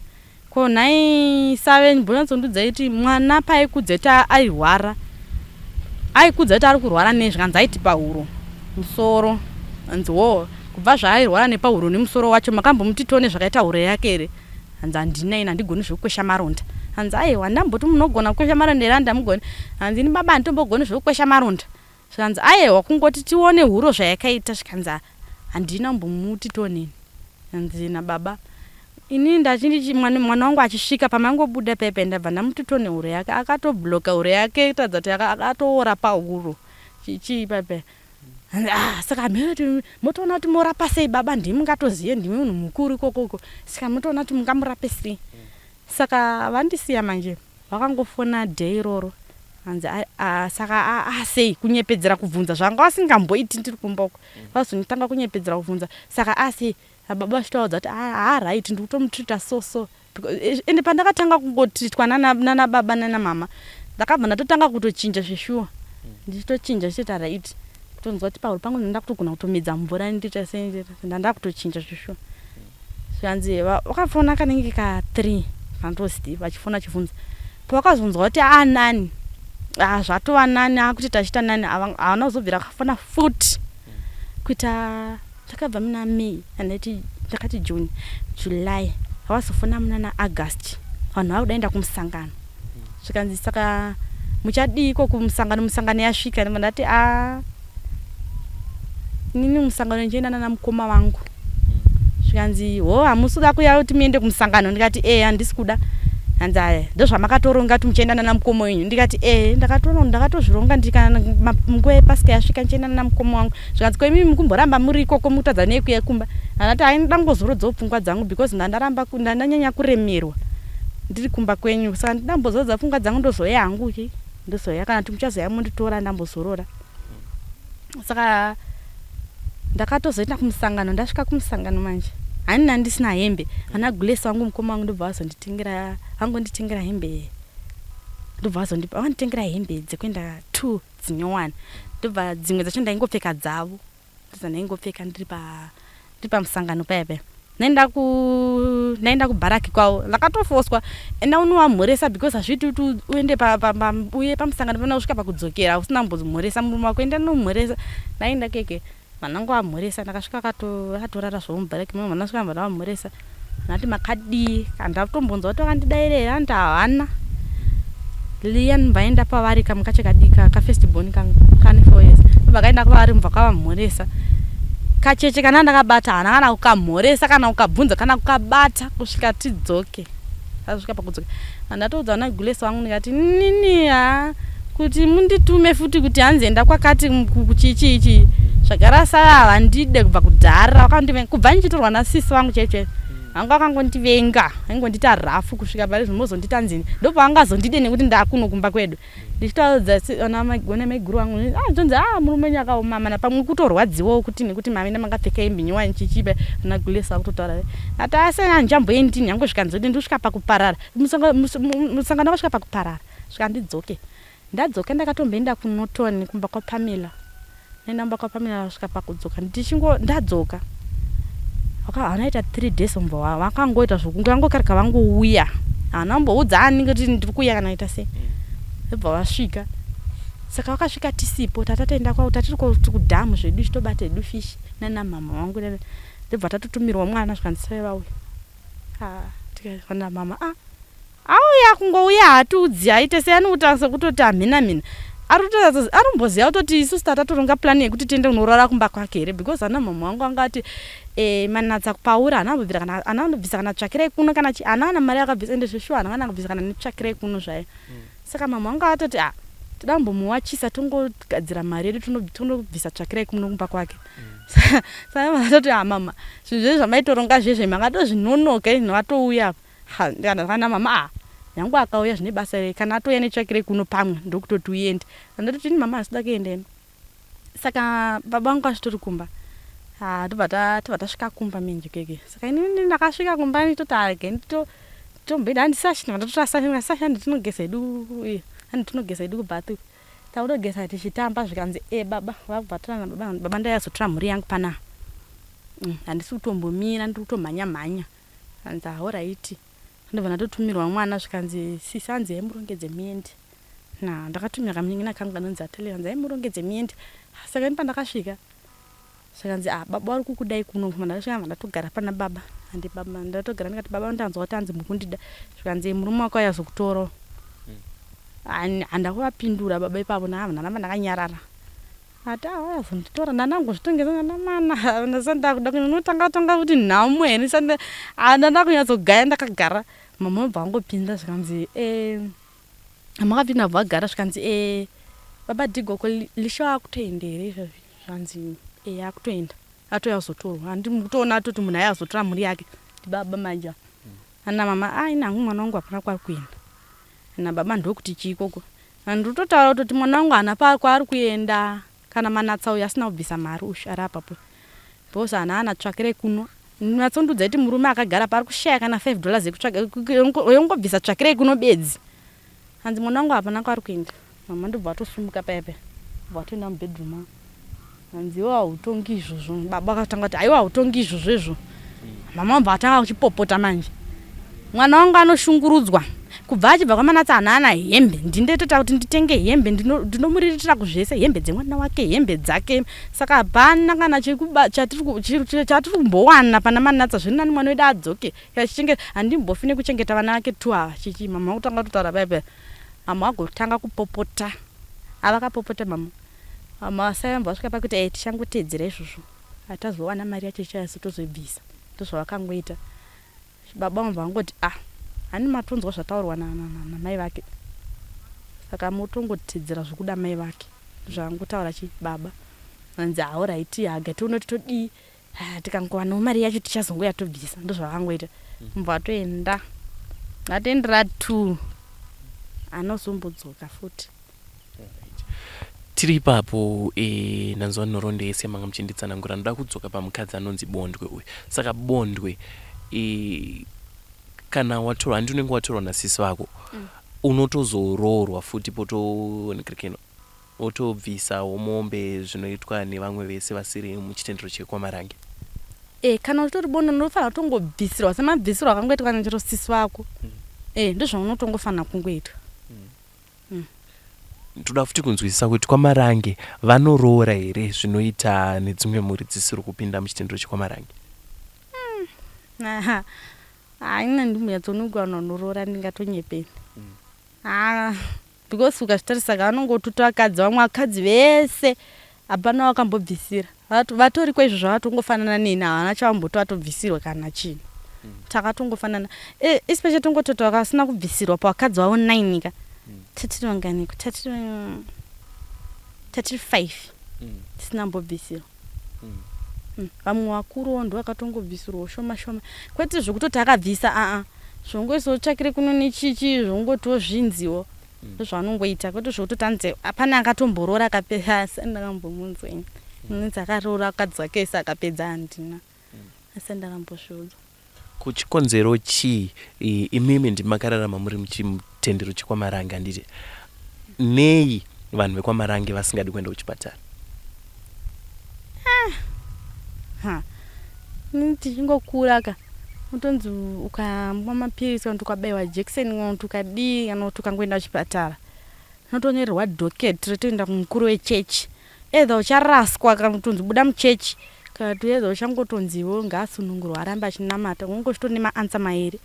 Speaker 3: ko nhai save mbonyatsondiudzai kuti mwana paaikudza kuti airwara aikudza kuti ari kurwara nei zvikanzi aiti pahuro musoro hanzi wo kubva zvaairwara nepahuro nemusoro wacho makambomuti tione zvakaita huro yake here hanzi handina ini handigoni zvekukwesha maronda hanzi aiwa ndamboti munogona kukwesha maronda here handamugoni hanzi ini baba handitombogoni zvekukwesha maronda zvikanzi aiwa kungoti tione huro zvayakaita zvikanzi handina kumbomuti tioneni hanzi nababa inini ndachindi mwana wangu achisvika pamangobuda pepe ndabva ndamuti tione huro yake akatobloka huro yake kutaridza kuti akatoora pahuro chichii pepe ah saka mheno motoona kuti morapa sei baba ndimi mungatozive ndimi munhu mukuru ikokoko saka motoona kuti mungamurape sei saka vandisiya manje vakangofona day iroro hanzi saka asei kunyepedzera kubvunza zvanga vasingamboiti ndiri kumba uko vazonitanga kunyepedzera kubvunza saka asei baba vachitaudza kuti haaright ndiri kutomutrita so so ende pandakatanga kungotritwa nana baba nana mama ndakabva ndatotanga kutochinja zveshuwa ndichitochinja ndichitoita right kutonzwa kuti pahuro pangu ndanda kutogona kutomedza mvura ndita sei ndanda kutochinja zveshuwa zvikanzi vakafona kanenge ka3 kantozi vachifona vachibvunza pavakazonzwa kuti anani zvatova nani akuti tachiita nani havana kuzobvira vakafona futi kuita takabva muna May andati ndakati June July havazofona muna naaugust vanhu vakuda enda kumusangano zvikanzi saka muchadiiko kumusangano musangano yasvika ndati a inini musangano ndichienda nana mukoma vangu zvikanzi ho hamusi kuda kuya kuti muende kumusangano ndikati e handisi kuda hanzi aya ndozvamakatoronga kuti muchienda nana mukoma wenyu ndikati e ndakatozvironga nguva yepasika yasvika ndichienda nana mukoma wangu zvikanzi ko imimi mukumboramba muri ikoko mukutadza nei kuya kumba andati hai ndangozorodzawo pfungwa dzangu because ndandaramba ndandanyanya kuremerwa ndiri kumba kwenyu saka ndambozorodza pfungwa dzangu ndozoya hangu ki ndozoya kana kuti muchazoya munditora ndambozorora saka ndakatozoenda kumusangano ndasvika kumusangano manje hanina ndisina hembe ana gulesi vangu mukoma wangu ndobva vazonditengera vangonditengera hembe ndobva vazondipa vanditengera hembe dzekuenda two dzinyowani ndobva dzimwe dzacho ndaingopfeka dzavo ndozandaingopfeka ndiri pamusangano paya paya ndaenda kubharaki kwavo ndakatofoswa enda unovamhoresa because hazviiti kuti uende uye pamusangano pana kusvika pakudzokera usina kumbomhoresa murume wako enda nomhoresa ndaenda keke vanangu vamhoresa ndakasvika akatorara zvavo mubharaki mavo vandasvika vana vamhoresa ndati makadii handatombonzwa kuti vakandidaira here andi havana liya ndimbaenda pavari kamukache kadika kafirst born kangu kane 4 years vakaenda kwavari mubva kavamhoresa kacheche kana ndakabata hana kana kukamhoresa kana kukabvunza kana kukabata kusvika tidzoke asvika pakudzoka andatoudza vana gulesi vangu ndikati nini ha kuti munditume futi kuti hanzi enda kwakati chichi ichi zvagara sava havandide kubva kudhara vakandivenga kubva ndichitorwa nasisi vangu chaicho vanga vakangondivenga vaingondita rafu kusvika pari zvimozondita nzini ndopavangazondide nekuti ndakuno kumba kwedu ndichitaudza ana maiguru vangu tonzi a murume wenyu akaoma mana pamwe kutorwadziwawo kuti nekuti mamina makapfeka hembe nyowani chichipa ana gulesi akutotaura ati asi handichamboendi nyange zvikanzi kuti ndosvika pakuparara musangano wakasvika pakuparara svika ndidzoke ndadzoka ndakatomboenda kuNorton kumba kwaPamela ndaenda kumba kwaPamela svika pakudzoka ndichingo ndadzoka Vanoita 3 days vobva vakangoita zvokunge vangokarika vangouya. Havana kumboudza ani kuti ndiri kuuya kana kuita sei. Vobva vasvika. Saka vakasvika tisipo tatatoenda kwavo tatiri kudhamu zvedu tichitobata hedu fish nana mhamha vangu. Ndobva tatotumirwa mwana zvikanzi sai vauya. Ah, tikati mama ah Auya kungouya haatiudzi aite sei anokuita sekutoti hamhina mhina arikumboziva kutoti isusu tatatoronga plan yekuti tiende kunorara kumba kwake here because ana mhamha wangu anga ati eh, manatsa kupaura haana kumbobvira kana haana kumbobvisa kana tsvakirai kuno kana chi haana kana mari yakabvisa ende zveshuwa haana kana kubvisa kana netsvakirai kuno zvayo mm. saka mhamha wangu atoti ah toda kumbomuwachisa tongogadzira mari yedu tonobvisa tsvakirai kuno kumba kwake mm. saka atoti ah mama zvinhu zvezvo zvamaitoronga zvezve makatozvinonoka izvi vatouya apa Ha ndikana kana mama ah nyange akauya zvine basa rei kana atouya netsvakirei kuno pamwe ndokutoti uende andototi ini mama hasida kuenda ini saka baba vangu vazvitori kumba ha tobva tobva tasvika kumba menje keke saka ini ndakasvika kumba nditoti arege ndito tomboenda handisashi ndatotora sashi sashi handi tinogeza hedu handi tinogeza hedu kubath takutogeza tichitamba zvikanzi e baba vakubva torana baba baba ndaizotora mhuri yangu panaa mm, handisi kutombomira ndiri kutomhanya mhanya Hanzi horaiti. Ndobva ndatotumirwa mwana zvikanzi sisi hanzi haimurongedze muende. Na ndakatumira kamunin'ina kangu kanonzi Atele hanzi haimurongedze muende. Saka ini pandakasvika zvikanzi ah baba vari kukudai kuno ndakasvika ndabva ndatogara pana baba handi baba ndatogara ndikati baba ndanzwa kuti hanzi mukundida zvikanzi murume wako ayazokutora handakuvapindura baba ipapo ndaramba ndakanyarara Ati awazonditora ndanangozvitongesa ndana mana ndasati ndakuda kunotanga tanga kuti nhamo here ndisati ndanda kunyatsogaya ndakagara mama vabva vangopinda zvikanzi eh makapinda vabva vagara zvikanzi eh baba Dhigo ko Lisha akutoenda here izvozvi zvikanzi eh akutoenda atouya kuzotorwa handi mukutoona atoti munhu aiya kuzotora mhuri yake ndibaba manje ana mama ah ini hangu mwana wangu hapana kwaari kuenda ana baba ndokuti chii ikoko Ndiri kutotaura kutoti mwana wangu haana kwaari kuenda kana Manatsa uyu asina kubvisa mari uyu ari apapo because haana ana tsvakirei kuno natsondiudza kuti murume akagara paari kushaya kana 5 dollars yekutsvaga yongobvisa tsvakirei kuno bedzi hanzi mwana wangu hapana kwaari kuenda mama ndobva vatosumuka paya paya bva vatoenda mubedroom avo hanzi iwe hautongi izvozvo baba vakatanga kuti haiwa hautongi izvozvo izvo mama vabva vatanga kuchipopota manje mwana wangu anoshungurudzwa kubva achibva kwamanatsa haana ana hembe ndindotoita kuti nditenge hembe ndinomuriritira kuzvese hembe dzemwana wake hembe dzake saka hapana kana chatiri kumbowana pana manatsa zviri nani mwana wedu adzoke handimbofi nekuchengeta vana vake two ava chichi mama kutanga kutotaura paya paya mama vagotanga kupopota avakapopota mama Masai vabva vasvika pakuti eh tichangotedzera izvozvo hatazowana mari yacho ichauya tozoibvisa ndozvavakangoita baba vabva vangoti ah hani matonzwa zvataurwa namai vake saka motongotedzera zvekuda mai vake ndozvavangotaura chi baba hanzi haoraiti haga tione kuti todii Tikangowanawo mari yacho tichazongouya tobvisa ndozvavangoita mubva vatoenda vatoendera two anozombodzoka futi.
Speaker 2: Tiri ipapo e, ndanzwa nhoroondo yese yamanga muchinditsanangura ndoda kudzoka pamukadzi anonzi Bondwe uyu. Saka Bondwe e, kana watorwa handi unenge watorwa nasisi vako mm. Unotozoroorwa futi potoonekrekeno Wotobvisawo mombe zvinoitwa nevamwe vese vasiri muchitendero chekwaMarange.
Speaker 3: Eh kana uchitori bonde unofanira kutongobvisirwa semabvisirwo akangoitwa nechero sisi vako. Eh ndozvaunotongofanira kungoitwa.
Speaker 2: Ndoda futi kunzwisisa kuti kwaMarange vanoroora here zvinoita nedzimwe mhuri dzisiri kupinda muchitendero chekwaMarange.
Speaker 3: Haa ini handimbonyatsonogwa vanhu vanoroora ndingatonyepeni. Haa because ukazvitarisa ka vanongotuta vakadzi vamwe vakadzi vese hapana wakambobvisira vatoriko izvo zvavatongofanana neni havana chavamboti vatobvisirwa kana chinhu mm. takatongofanana e, especially tongotota vakasina kubvisirwa pavakadzi vavo nine ka mm. tatiri vanganiko tatiri tatiri five mm. tisina mbobvisirwa mm. vamwe vakuruwo ndo vakatongobvisirwawo shoma shoma kwete zvekutoti akabvisa aa zvongoisawo tsvakire kuno nechichi zvongotiwo zvinziwo mm. ndozvaanongoita kwete zvekutoti anzi hapana akatomboroora akapedza asi ndakambomunzwa ini mm. akaroora akadzi wake ese akapedza handina mm. asi ndakambozviudzwa
Speaker 2: Ko chikonzero chii imimi ndimi makararama muri muchitendero chekwaMarange handiti? Nei vanhu vekwaMarange vasingadi kuenda kuchipatara?
Speaker 3: Ah. Ha. Tichingokura ka, unotonzi ukamwa mapirisi kana kuti ukabaiwa jekiseni kana kuti ukadii kana kuti ukangoenda kuchipatara, unotonyorerwa docket rotoenda kumukuru wechechi. Either ucharaswa kana kutonzi buda muchechi, kana kuti either uchangotonziwo ngaasunungurwe arambe achinamata. Unenge uchitori nemaanswer mairi.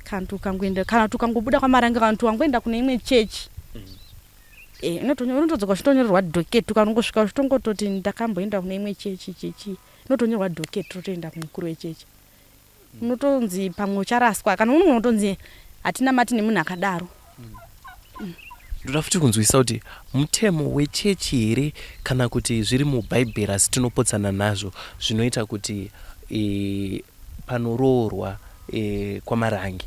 Speaker 3: Kana kuti ukangoenda, kana kuti ukangobuda kwaMarange, kana kuti wangoenda kune imwe chechi, unotodzoka uchitonyorerwa docket. Ukanongosvika uchitongototi ndakamboenda kune imwe chechi chechi, unotonyorwa docket rotoenda kumukuru wechechi. Unotonzi pamwe ucharaswa, kana unogona kutonzi hatinamati nemunhu akadaro.
Speaker 2: Ndoda futi kunzwisa kuti mutemo wechechi here kana kuti zviri mubhaibheri asi tinopotsana nazvo, zvinoita kuti panoroorwa kwaMarange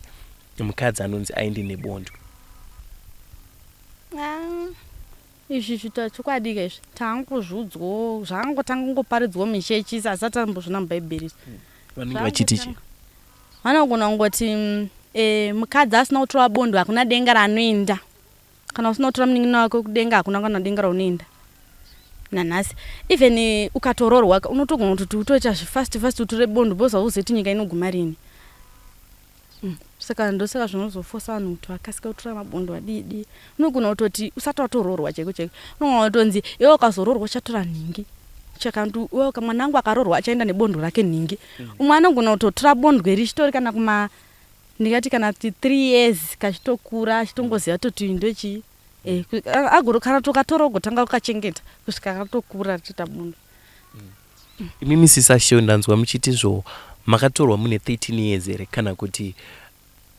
Speaker 2: mukadzi anonzi aende nebondwe?
Speaker 3: Ah, izvi zvita chokwadi ka, izvi tangozviudzwawo, zvangotanga kungoparidzwawo muchechi, asi atambozvina mubhaibheri.
Speaker 2: Vanenge vachiti chii?
Speaker 3: Vanogona kungoti mukadzi asina kutora bondo hakuna denga raanoenda. Kana usina kutora munin'ina wako kudenga, hakuna kana denga raunoenda nanhasi. Even ukatoroorwa, unotogona kutoti utoita zvifast fast utore bondo because hauzivi kuti nyika inoguma rini. Saka ndosaka zvinozofosa vanhu kuti vakasike kutora mabondo adii. Unogona kutoti usati watoroorwa chaiko chaiko, unogona kutonzi iwe ukazoroorwa uchatora nhingi, chaka iwe mwana wangu akaroorwa achaenda nebondo rake nhingi. Umwe anogona kutotora bondwe richitori kana kuma, ndingati kana kuti 3 years, kachitokura achitongoziva toti ndochii. Agoro kana tokatora ugotanga kukachengeta kusvika katokura richiita bondo.
Speaker 2: Imimi sisasho, ndanzwa muchiti zvo makatorwa mune 13 years here, kana kuti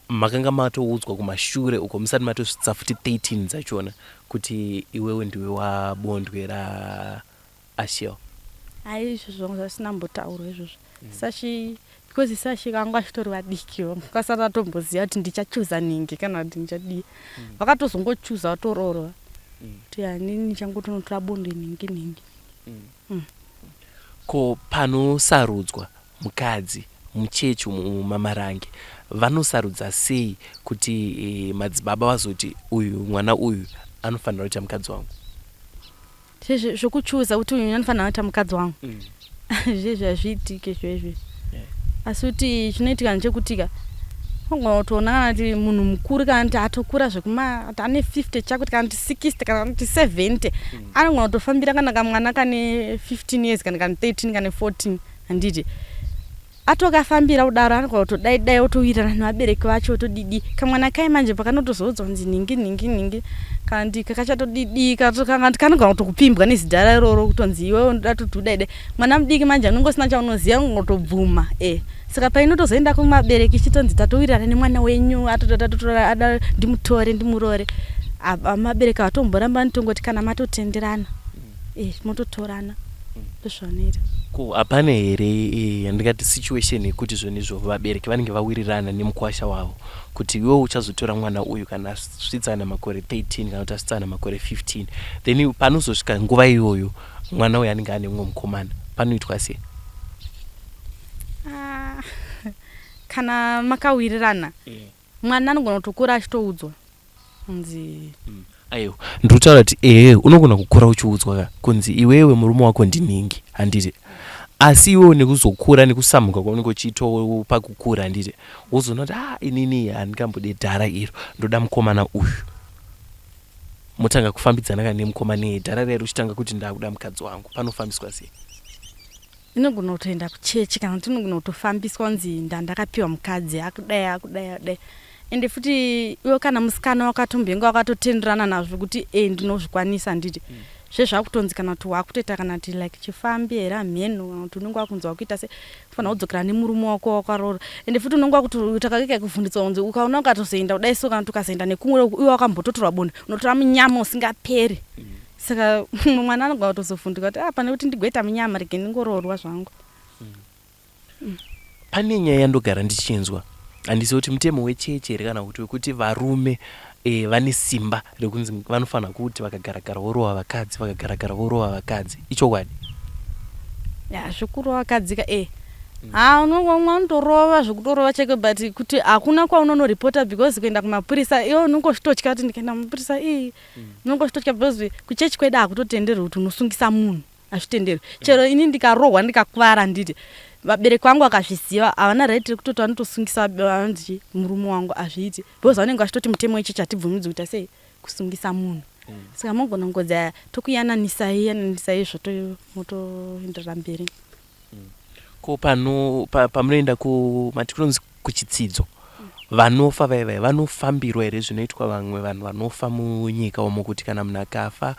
Speaker 2: makanga matoudzwa kumashure uko musati matosvitsa futi 13 dzachona kuti iwewe ndiwe wabondwe raAshel?
Speaker 3: Hai, izvozvo zvasina mbotaurwa izvozvo sashi, because sashi vanga vachitori vadiki, vasati vatomboziva kuti ndichachuza nhingi kana kuti ndichadii. Vakatozongochuza vatoroorwa kuti hanini ndichangotonotora bondo nhingi nhingi.
Speaker 2: Ko panosarudzwa mukadzi muchechi umu maMarange, vanosarudza sei kuti madzibaba vazoti uyu mwana uyu anofanira kuita mukadzi wangu?
Speaker 3: Zvokuchuza kuti uyu anofanira kuita mukadzi wangu, zvezvi hazviitike zvezvi. Asi kuti chinoitika ndechekutika unogona kutoona kana kuti munhu mukuru, kana kuti atokura zvekuma kuti ane 50 chakuti, kana kuti 60, kana kuti 70, anogona kutofambira kana kamwana kane 15 years, kana kane 13, kane 14, handiti? Atokafambira kudaro, anogona kutodai dai otowirirana nevabereki vacho, otodidi kamwana kai. Manje pakanotozoudzwa kunzi nhingi nhingi nhingi, kana kuti kakachatodidi, kana kuti kanogona kutokupimbwa nezidhara iroro, kutonzi iwewe unoda kuti udai dai. Mwana mudiki manje anonge usina chaunoziva, unongotobvuma. Saka painotozoenda kumabereki ichitonzi tatowirirana nemwana wenyu, atotatotora, ada ndimutore ndimurore, mabereki avatomboramba, anotongoti kana matotenderana mototorana. Ndozvavanoita.
Speaker 2: Ko hapana here yandingati situation yekuti zvonizvo vabereki vanenge vawirirana nemukwasha wavo kuti iwewe uchazotora mwana uyu kana asvitsana makore 13 kana kuti asvitsana makore 15, then panozosvika nguva iyoyo mwana uyu anenge ane mumwe mukomana, panoitwa sei?
Speaker 3: Ah, kana makawirirana, mwana anogona kutokura achitoudzwa kunzi
Speaker 2: Aiwa, ndiri kutaura kuti ehe, unogona kukura uchiudzwa ka kunzi iwewe murume wako ndinhingi, handiti? Asi iwewe nekuzokura nekusamuka kwaunenge uchiitawo pakukura, handiti, wozoona kuti a inini handingambode dhara iro, ndoda mukomana uyu. Motanga kufambidzana kana nemukomana iyeye, dhara riya richitanga kuti ndakuda mukadzi wangu, panofambiswa sei?
Speaker 3: Inogona kutoenda kuchechi, kana kuti inogona kutofambiswa kunzi ndandakapiwa mukadzi akudai akudai akudai. Ende futi iwe kana musikana wakatombenge wakatotenderana nazvo kuti ndinozvikwanisa, handiti? Zvezvakutonzi kana kuti wakutoita kana kuti like chifambi here, hamheno, kana kuti unenge wakunzi wakuita se kufanira kudzokera nemurume wako wakaroora. Ende futi unenge wakutoita kake kuvhunditswa kunzi ukaona ukatozoenda kudai so, kana kuti ukazoenda nekumwe iwe wakambototorwa bondo, unotora munyama usingaperi. Saka mumwe mwana anogona kutozovhunduka kuti pane kuti ndigoita munyama, rege ndingoroorwa zvangu.
Speaker 2: Pane nyaya yandogara ndichinzwa, handizivi kuti mutemo wechechi here kana kuti wekuti varume vane simba rekunzi vanofanira kuti vakagaragara vorova vakadzi, vakagaragara vorova vakadzi. Ichokwadi?
Speaker 3: Ya, zvekurova vakadzi ka, ha, unongomwa unotorova zvekutorova chaiko, but kuti hakuna kwaunonoripota, because kuenda kumapurisa iwe unonge uchitotya kuti ndikaenda kumapurisa ii, unonge uchitotya, because kuchechi kwedu hakutotenderwi kuti unosungisa munhu, hazvitenderwi. Chero ini ndikarohwa ndikakuvara, handiti? Vabereki vangu vakazviziva havana right rekutoti vanotosungisa vanonzi murume wangu hazviiti because vanenge vachitoti mutemo wechechi hatibvumidzi kuita sei kusungisa munhu. Saka mogona kungodzi aya tokuyananisai yananisai zvoto motoenderera mberi.
Speaker 2: Ko pano pa, pamunoenda ku mati kunonzi kuchitsidzo vanofa vaya vaya vanofambirwa here zvinoitwa vamwe vanhu vanofa munyika umo kuti kana munhu akafa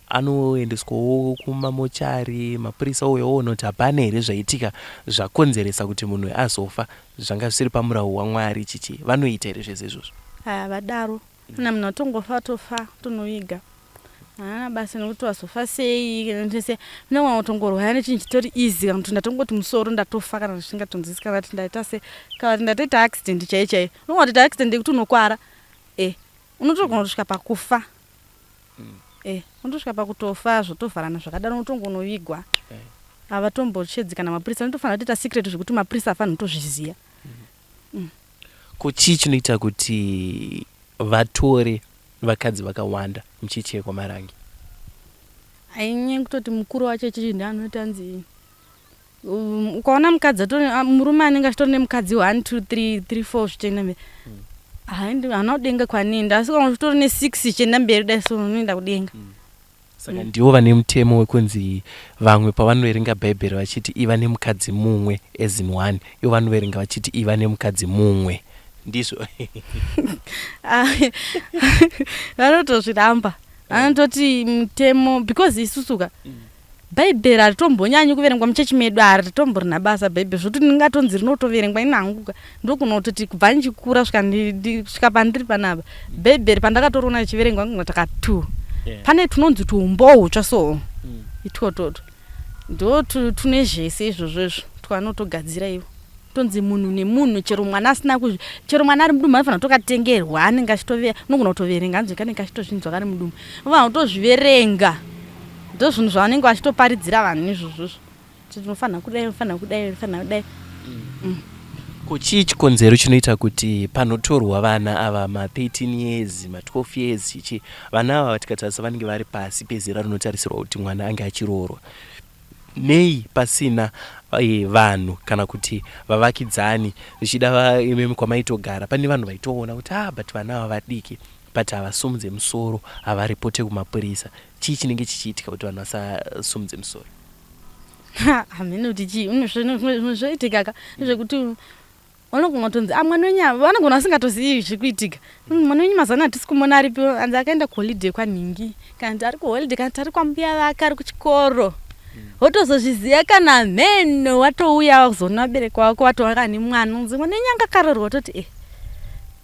Speaker 2: anoendeswawo kumamochari mapurisa ouya oona kuti hapana here zvaitika zvakonzeresa kuti munhu azofa zvanga zvisiri pamurawo waMwari chichi vanoita here zvese izvozvo?
Speaker 3: Havadaro. Kana munhu atongofa atofa tonoviga. Haana basa nekuti wazofa sei kana sei. Unogona kutongorwara nechinhu chitori easy kana kuti ndatongoti musoro ndatofa kana zvisingatonzwisisi kana kuti ndaita sei kana kuti ndatoita accident chaiyo chaiyo. Unogona kutoita accident yekuti unokwara eh unotogona kutosvika pakufa. Eh unotosvika pakutofa zvotovharana zvakadaro unotongonovigwa. Havatomboshedzi kana mapurisa vanotofanira kutoita secret zvekuti mapurisa haafaniri kutozviziva.
Speaker 2: Ko chii chinoita kuti vatore vakadzi vakawanda muchechi yekwaMarange?
Speaker 3: Ainyanya yekutoti mukuru wacho chechi ndiye anoti anzi um, ukaona mukadzi atori ah, murume anenge achitori nemukadzi 1 2 3 3 4 zvichienda mberi haendi haana kudenga kwanoenda asi kana uchitori ne6 zvichienda mberi dai so unoenda kudenga.
Speaker 2: Saka ndivo vane mutemo wekunzi vamwe pavanoverenga bhaibheri vachiti iva nemukadzi mumwe as in one ivo vanoverenga vachiti iva nemukadzi mumwe ndizvo.
Speaker 3: Vanotozviramba vanototi mutemo because isusu ka bhaibheri haritombonyanyi kuverengwa muchechi medu haritomborina basa bhaibheri zvekuti ndingatonzi rinotoverengwa ini hangu ka ndokunototi kubva ndichikura svika svika pandiri panapa bhaibheri pandakatoriona richiverengwa ngoti takatu pane tunonzi tuumbo hutsva so itwotwotwo ndo tune zvese izvozvo izvo twanotogadzira ivo tonzi munhu nemunhu chero mwana asina kuzvi chero mwana ari mudumbu anofanira kutokatengerwa anenge achitove unogona kutoverenga anzi kanenge achitozvinzwa kari mudumbu unofanira kutozviverenga ndo zvinhu zvavanenge vachitoparidzira vanhu izvozvozvo kuti tinofanira kudai unofanira kudai unofanira kudai.
Speaker 2: Ko chii chikonzero chinoita kuti panotorwa vana ava ma 13 years ma 12 years chichi vana ava tikatarisa vanenge vari pasi pezera rinotarisirwa kuti mwana ange achiroorwa nei pasina eh, vanhu kana kuti vavakidzani zvichida imimi kwamaitogara pane vanhu vaitoona kuti ah but vana ava vadiki but havasumudze musoro havaripote kumapurisa chii chinenge chichiitika kuti vanhu vasasumudze musoro?
Speaker 3: Hameno kuti chii zvimwe zvoitika ka zvekuti vanogona kutonzi ah mwana wenyu vanogona vasingatozivi zviri kuitika mwana wenyu mazuva ano hatisi kumuona aripi anzi akaenda kuholiday kwanhingi kana kuti ari kuholiday kana kuti ari kwambuya vake ari kuchikoro wotozozviziva kana mheno watouya kuzoona vabereki vako watova nemwana unzi mwana wenyu anga akarorwa wototi eh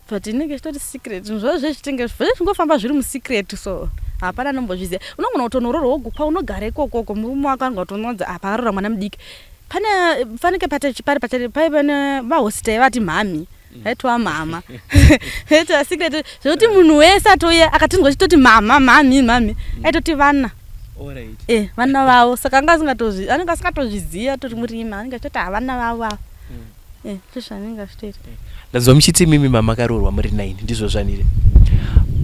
Speaker 3: but inenge ichitori secret zvinhu zvavo zvezvitenge zvingofamba zviri musecret so hapana anombozviziva unogona kutonoroorwa wogo kwaunogara ikokoko murume wako anogona kutononzi apa akaroora mwana mudiki pane fanike pari pachari paive pane vahosita vati mhami vaitwa mama vaitwa secret zvekuti munhu wese atouya akatinzwa chitoti mama mhami mhami aitoti vana eh vana vavo saka anga asingatozvi anenge asingatozviziva atori murima anenge achitoti havana vavo ava Eh, ndozvaanenge achitoita.
Speaker 2: Ndanzwa muchiti imimi mamakaroorwa muri 9 ndizvo zvanire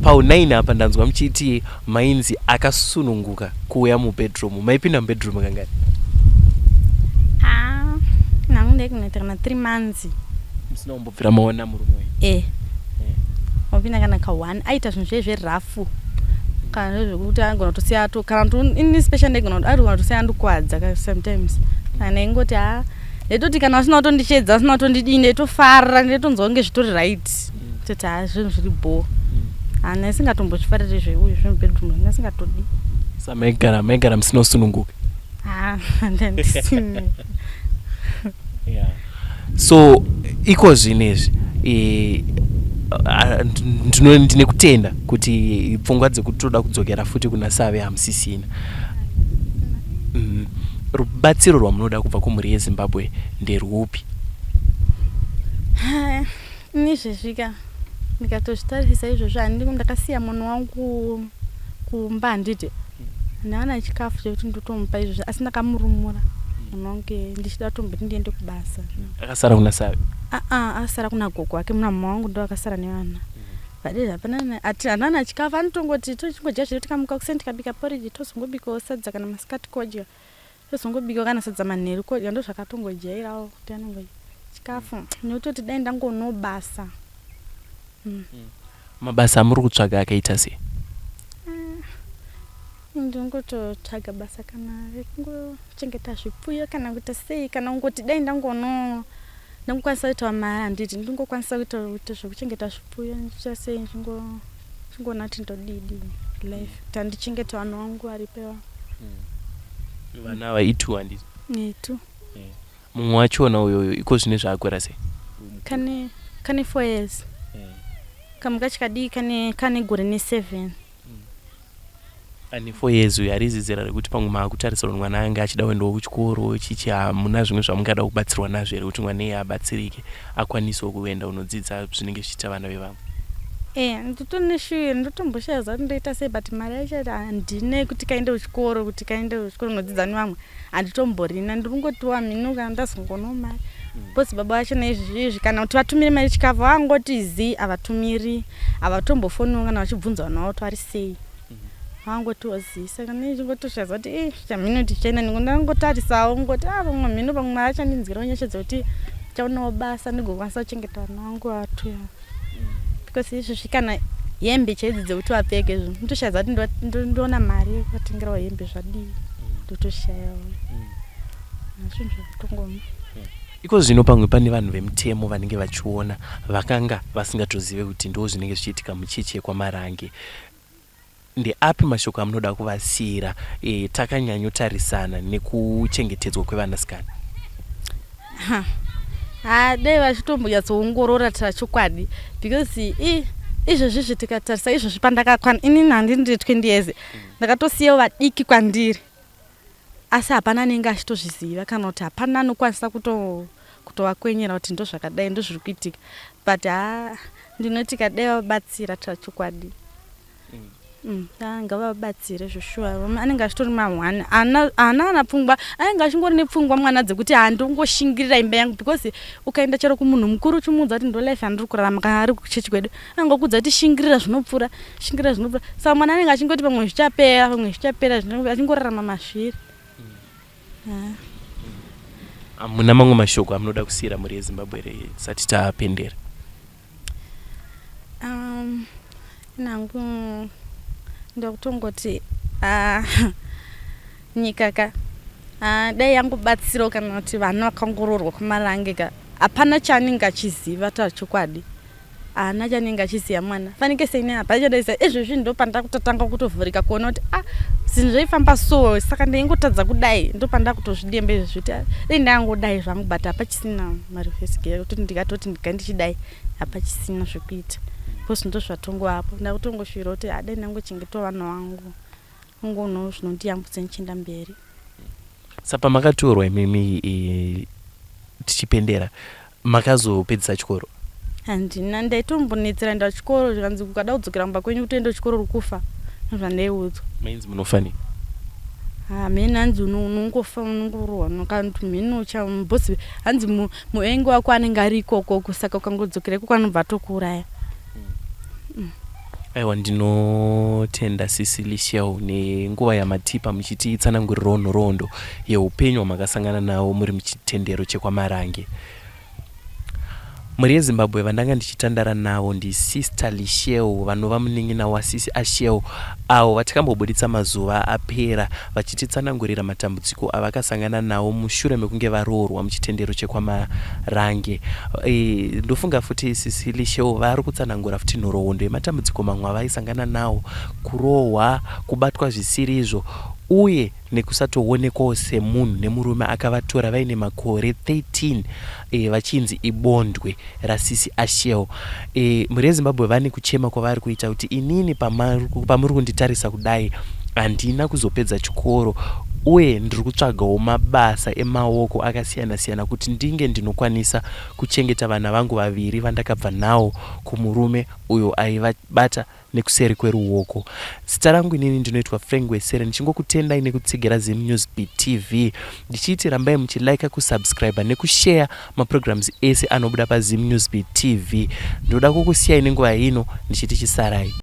Speaker 2: pau 9 apa ndanzwa muchiti mainzi akasununguka kuuya mubedroom maipinda mubedroom kangani?
Speaker 3: Ah, nangu ndaikunoita kana 3 months.
Speaker 2: Musina kumbobvira maona murume wenyu?
Speaker 3: Eh. Wapinda kana ka 1 aita zvinhu zviye zverafu. Kana zvekuti anogona kutosiya ato kana kuti ini special ndaigona aigona kutosiya andikwadza ka sometimes. Kana ndaingoti ah Ndaitoti kana vasina kutondishedza vasina kutondidii ndaitofara ndaitonzwa kunge zvitori right toti haa zvinhu zviri bhoo haa ndaisingatombochifariri zveuyu zvemubedroom ndaisingatodi.
Speaker 2: Sa maigara maigara musina kusununguka?
Speaker 3: Haa ndandisina.
Speaker 2: Yeah. So iko zvino izvi e, ndine kutenda kuti pfungwa dzekuti toda kudzokera futi kuna Save hamusisina. Rubatsiro rwamunoda kubva kumhuri yeZimbabwe nderwupi?
Speaker 3: Ini izvezvi ka ndikatozvitarisisa izvozvo handidi ndakasiya mwana wangu kumba handiti handina chikafu chekuti ndotomupa izvozvo asi ndakamurumura mwana wangu ndichida kutomboti ndiende kubasa.
Speaker 2: Akasara kuna Savi?
Speaker 3: Aa asara kuna gogo wake muna mama wangu ndo akasara nevana. But hapana ati handana chikafu anotongoti tochingodya zvedu tikamuka kuseni tikabika porridge tozongobikawo sadza kana masikati kodya. Tozongobika kana sadza manheru kodya ndozvakatongojairawo kuti anongo chikafu nekutoti dai ndangono basa.
Speaker 2: Mabasa amuri kutsvaga akaita sei?
Speaker 3: Ndingototsvaga basa kana rekungochengeta zvipfuyo kana kuita sei kana kungoti dai ndangono ndangokwanisa kuitawo mari handiti ndingokwanisa kuita kuita zvekuchengeta zvipfuyo ndichiita sei ndichingoona kuti ndodidi life kuti handichengete vanhu vangu varipo ivavo.
Speaker 2: Vana ava i2 handiti?
Speaker 3: Itu.
Speaker 2: Mumwe wachona uyoyo iko zvine zvaakura sei?
Speaker 3: Kane 4 years. Kamwe kacho kadiki kane gore ne7.
Speaker 2: Ane 4 years uyo harizi zera rekuti pamwe maakutarisira kuti mwana ange achida kuendawo kuchikoro chichi hamuna zvimwe zvamungada kubatsirwa nazvo here kuti mwana iye abatsirike akwanisewo kuenda kunodzidza zvinenge zvichiita vana vevamwe?
Speaker 3: Nditori neshuwiro ndotomboshaya kuti ndoita sei but mari yacho handina yekuti kaende kuchikoro kuti kaende kuchikoro kunodzidza nevamwe handitomborina ndiri kungotiwa mhino kana ndazongonawo mari because baba vacho naizvizvi kana kuti vatumire mari chikafu vangoti zii havatumiri havatombofoniwo kana vachibvunza vana vavo kuti vari sei vangotiwo zii saka ndichingotoshaya kuti ii chamhino kuti chichaenda ndangotarisawo ngoti a pamwe mhino pamwe mwari achandinzwirawo nyasha dzekuti ndichaonawo basa ndigokwanisa kuchengeta vana vangu vatu because izvozvi kana hembe chaidzi dzekuti vapfeke izvo nditoshaya kuti ndoona mari yekuvatengerawo hembe zvadii ndotoshayawo zvinhu zvakutongoma.
Speaker 2: Iko zvino pamwe pane vanhu vemutemo vanenge vachiona vakanga vasingatozive kuti ndo zvinenge zvichiitika muchechi yekwaMarange. Ndeapi mashoko amunoda kuvasiyira takanyanyotarisana nekuchengetedzwa kwevanasikana?
Speaker 3: Ha, dai vachitombonyatsoongorora chokwadi because izvozvizvi tikatarisa izvozvi pandakakwana inini handindi 20 years ndakatosiyawo vadiki kwandiri asi hapana anenge achitozviziva kana kuti hapana anokwanisa kutovakwenyera kuti ndozvakadai ndozviri kuitika but ha ndinoti kadai vabatsira chokwadi. Ngavabatsire zveshuwa anenge achitori ma1 haana ana pfungwa anenge achingori nepfungwa mwana dzekuti handongoshingirira imba yangu because ukaenda chero kumunhu mukuru uchimuudza kuti ndo life yandiri kurarama kana ari kuchechi kwedu anongokudza kuti shingirira zvinopfuura shingirira zvinopfuura saka mwana anenge achingoti pamwe zvichapera pamwe zvichapera achingorarama mazviri.
Speaker 2: Hamuna mamwe mashoko amunoda kusiyira mhuri yeZimbabwe here tisati tapendera?
Speaker 3: Nangu ndakutongoti nyika ka dai yangobatsirawo kana kuti vana vakangoroorwa kuMarange ka hapana chaanenge achiziva chokwadi haana chaanenge achiziva mwana fanike seini hapana chandaiziva izvezvi ndo pandakutotanga kutovhurika kuona kuti ah zvinhu zvaifamba so saka ndaingotadza kudai ndo pandakutozvidemba izvezvi kuti dai ndangodai zvangu but hapachisina mareverse gear kuti ndikatoti ndiga ndichidai hapachisina zvekuita because ndo zvatongovapo ndakutongoshuvira kuti dai ndangochengetawo vana vangu ungonawo zvinondiyambutsa ndichienda mberi.
Speaker 2: Saka pamakatorwa imimi tichipendera makazopedzisa chikoro?
Speaker 3: Handina ndaitombonetsera enda kuchikoro zvikanzi ukada kudzokera kumba kwenyu kuti uende kuchikoro uri kufa ndozvandaiudzwa.
Speaker 2: Mainzi munofa nei?
Speaker 3: Mheni hanzi unongofa unongorohwa kana kuti mheni uchambosi hanzi muvengi wako anenge ari ikoko saka ukangodzokera ikoko anobva atokuuraya.
Speaker 2: Aiwa ndinotenda Sisi Lishel nenguva yamatipa muchititsanangurirawo nhoroondo yeupenyu hwamakasangana nawo muri muchitendero chekwaMarange. Mhuri yeZimbabwe vandanga ndichitandara navo ndiSister Lishel vanova munin'ina waSisi Ashel avo vatakambobuditsa mazuva apera vachititsanangurira matambudziko avakasangana nawo mushure mekunge varoorwa muchitendero chekwaMarange. Ndofunga futi Sisi Lishel vari kutsanangura futi nhoroondo yematambudziko mamwe avaisangana nawo, kurohwa, kubatwa zvisirizvo uye nekusatoonekwawo semunhu nemurume akavatora vaine makore 13 vachinzi ibondwe raSisi Ashel. Mhuri yeZimbabwe vane kuchema kwavari kuita kuti inini pamuri kunditarisa kudai handina kuzopedza chikoro uye ndiri kutsvagawo mabasa emaoko akasiyana siyana kuti ndinge ndinokwanisa kuchengeta vana vangu vaviri vandakabva nawo kumurume uyo aivabata nekuseri kweruoko. Zita rangu inini ndinoitwa Frank Wesere ndichingokutendai nekutsigira Zim News Beat TV ndichiti rambai muchilike, kusubscribe nekushare maprograms ese anobuda paZim News Beat TV. Ndinoda kukusiyai nenguva ino ndichiti chisarai.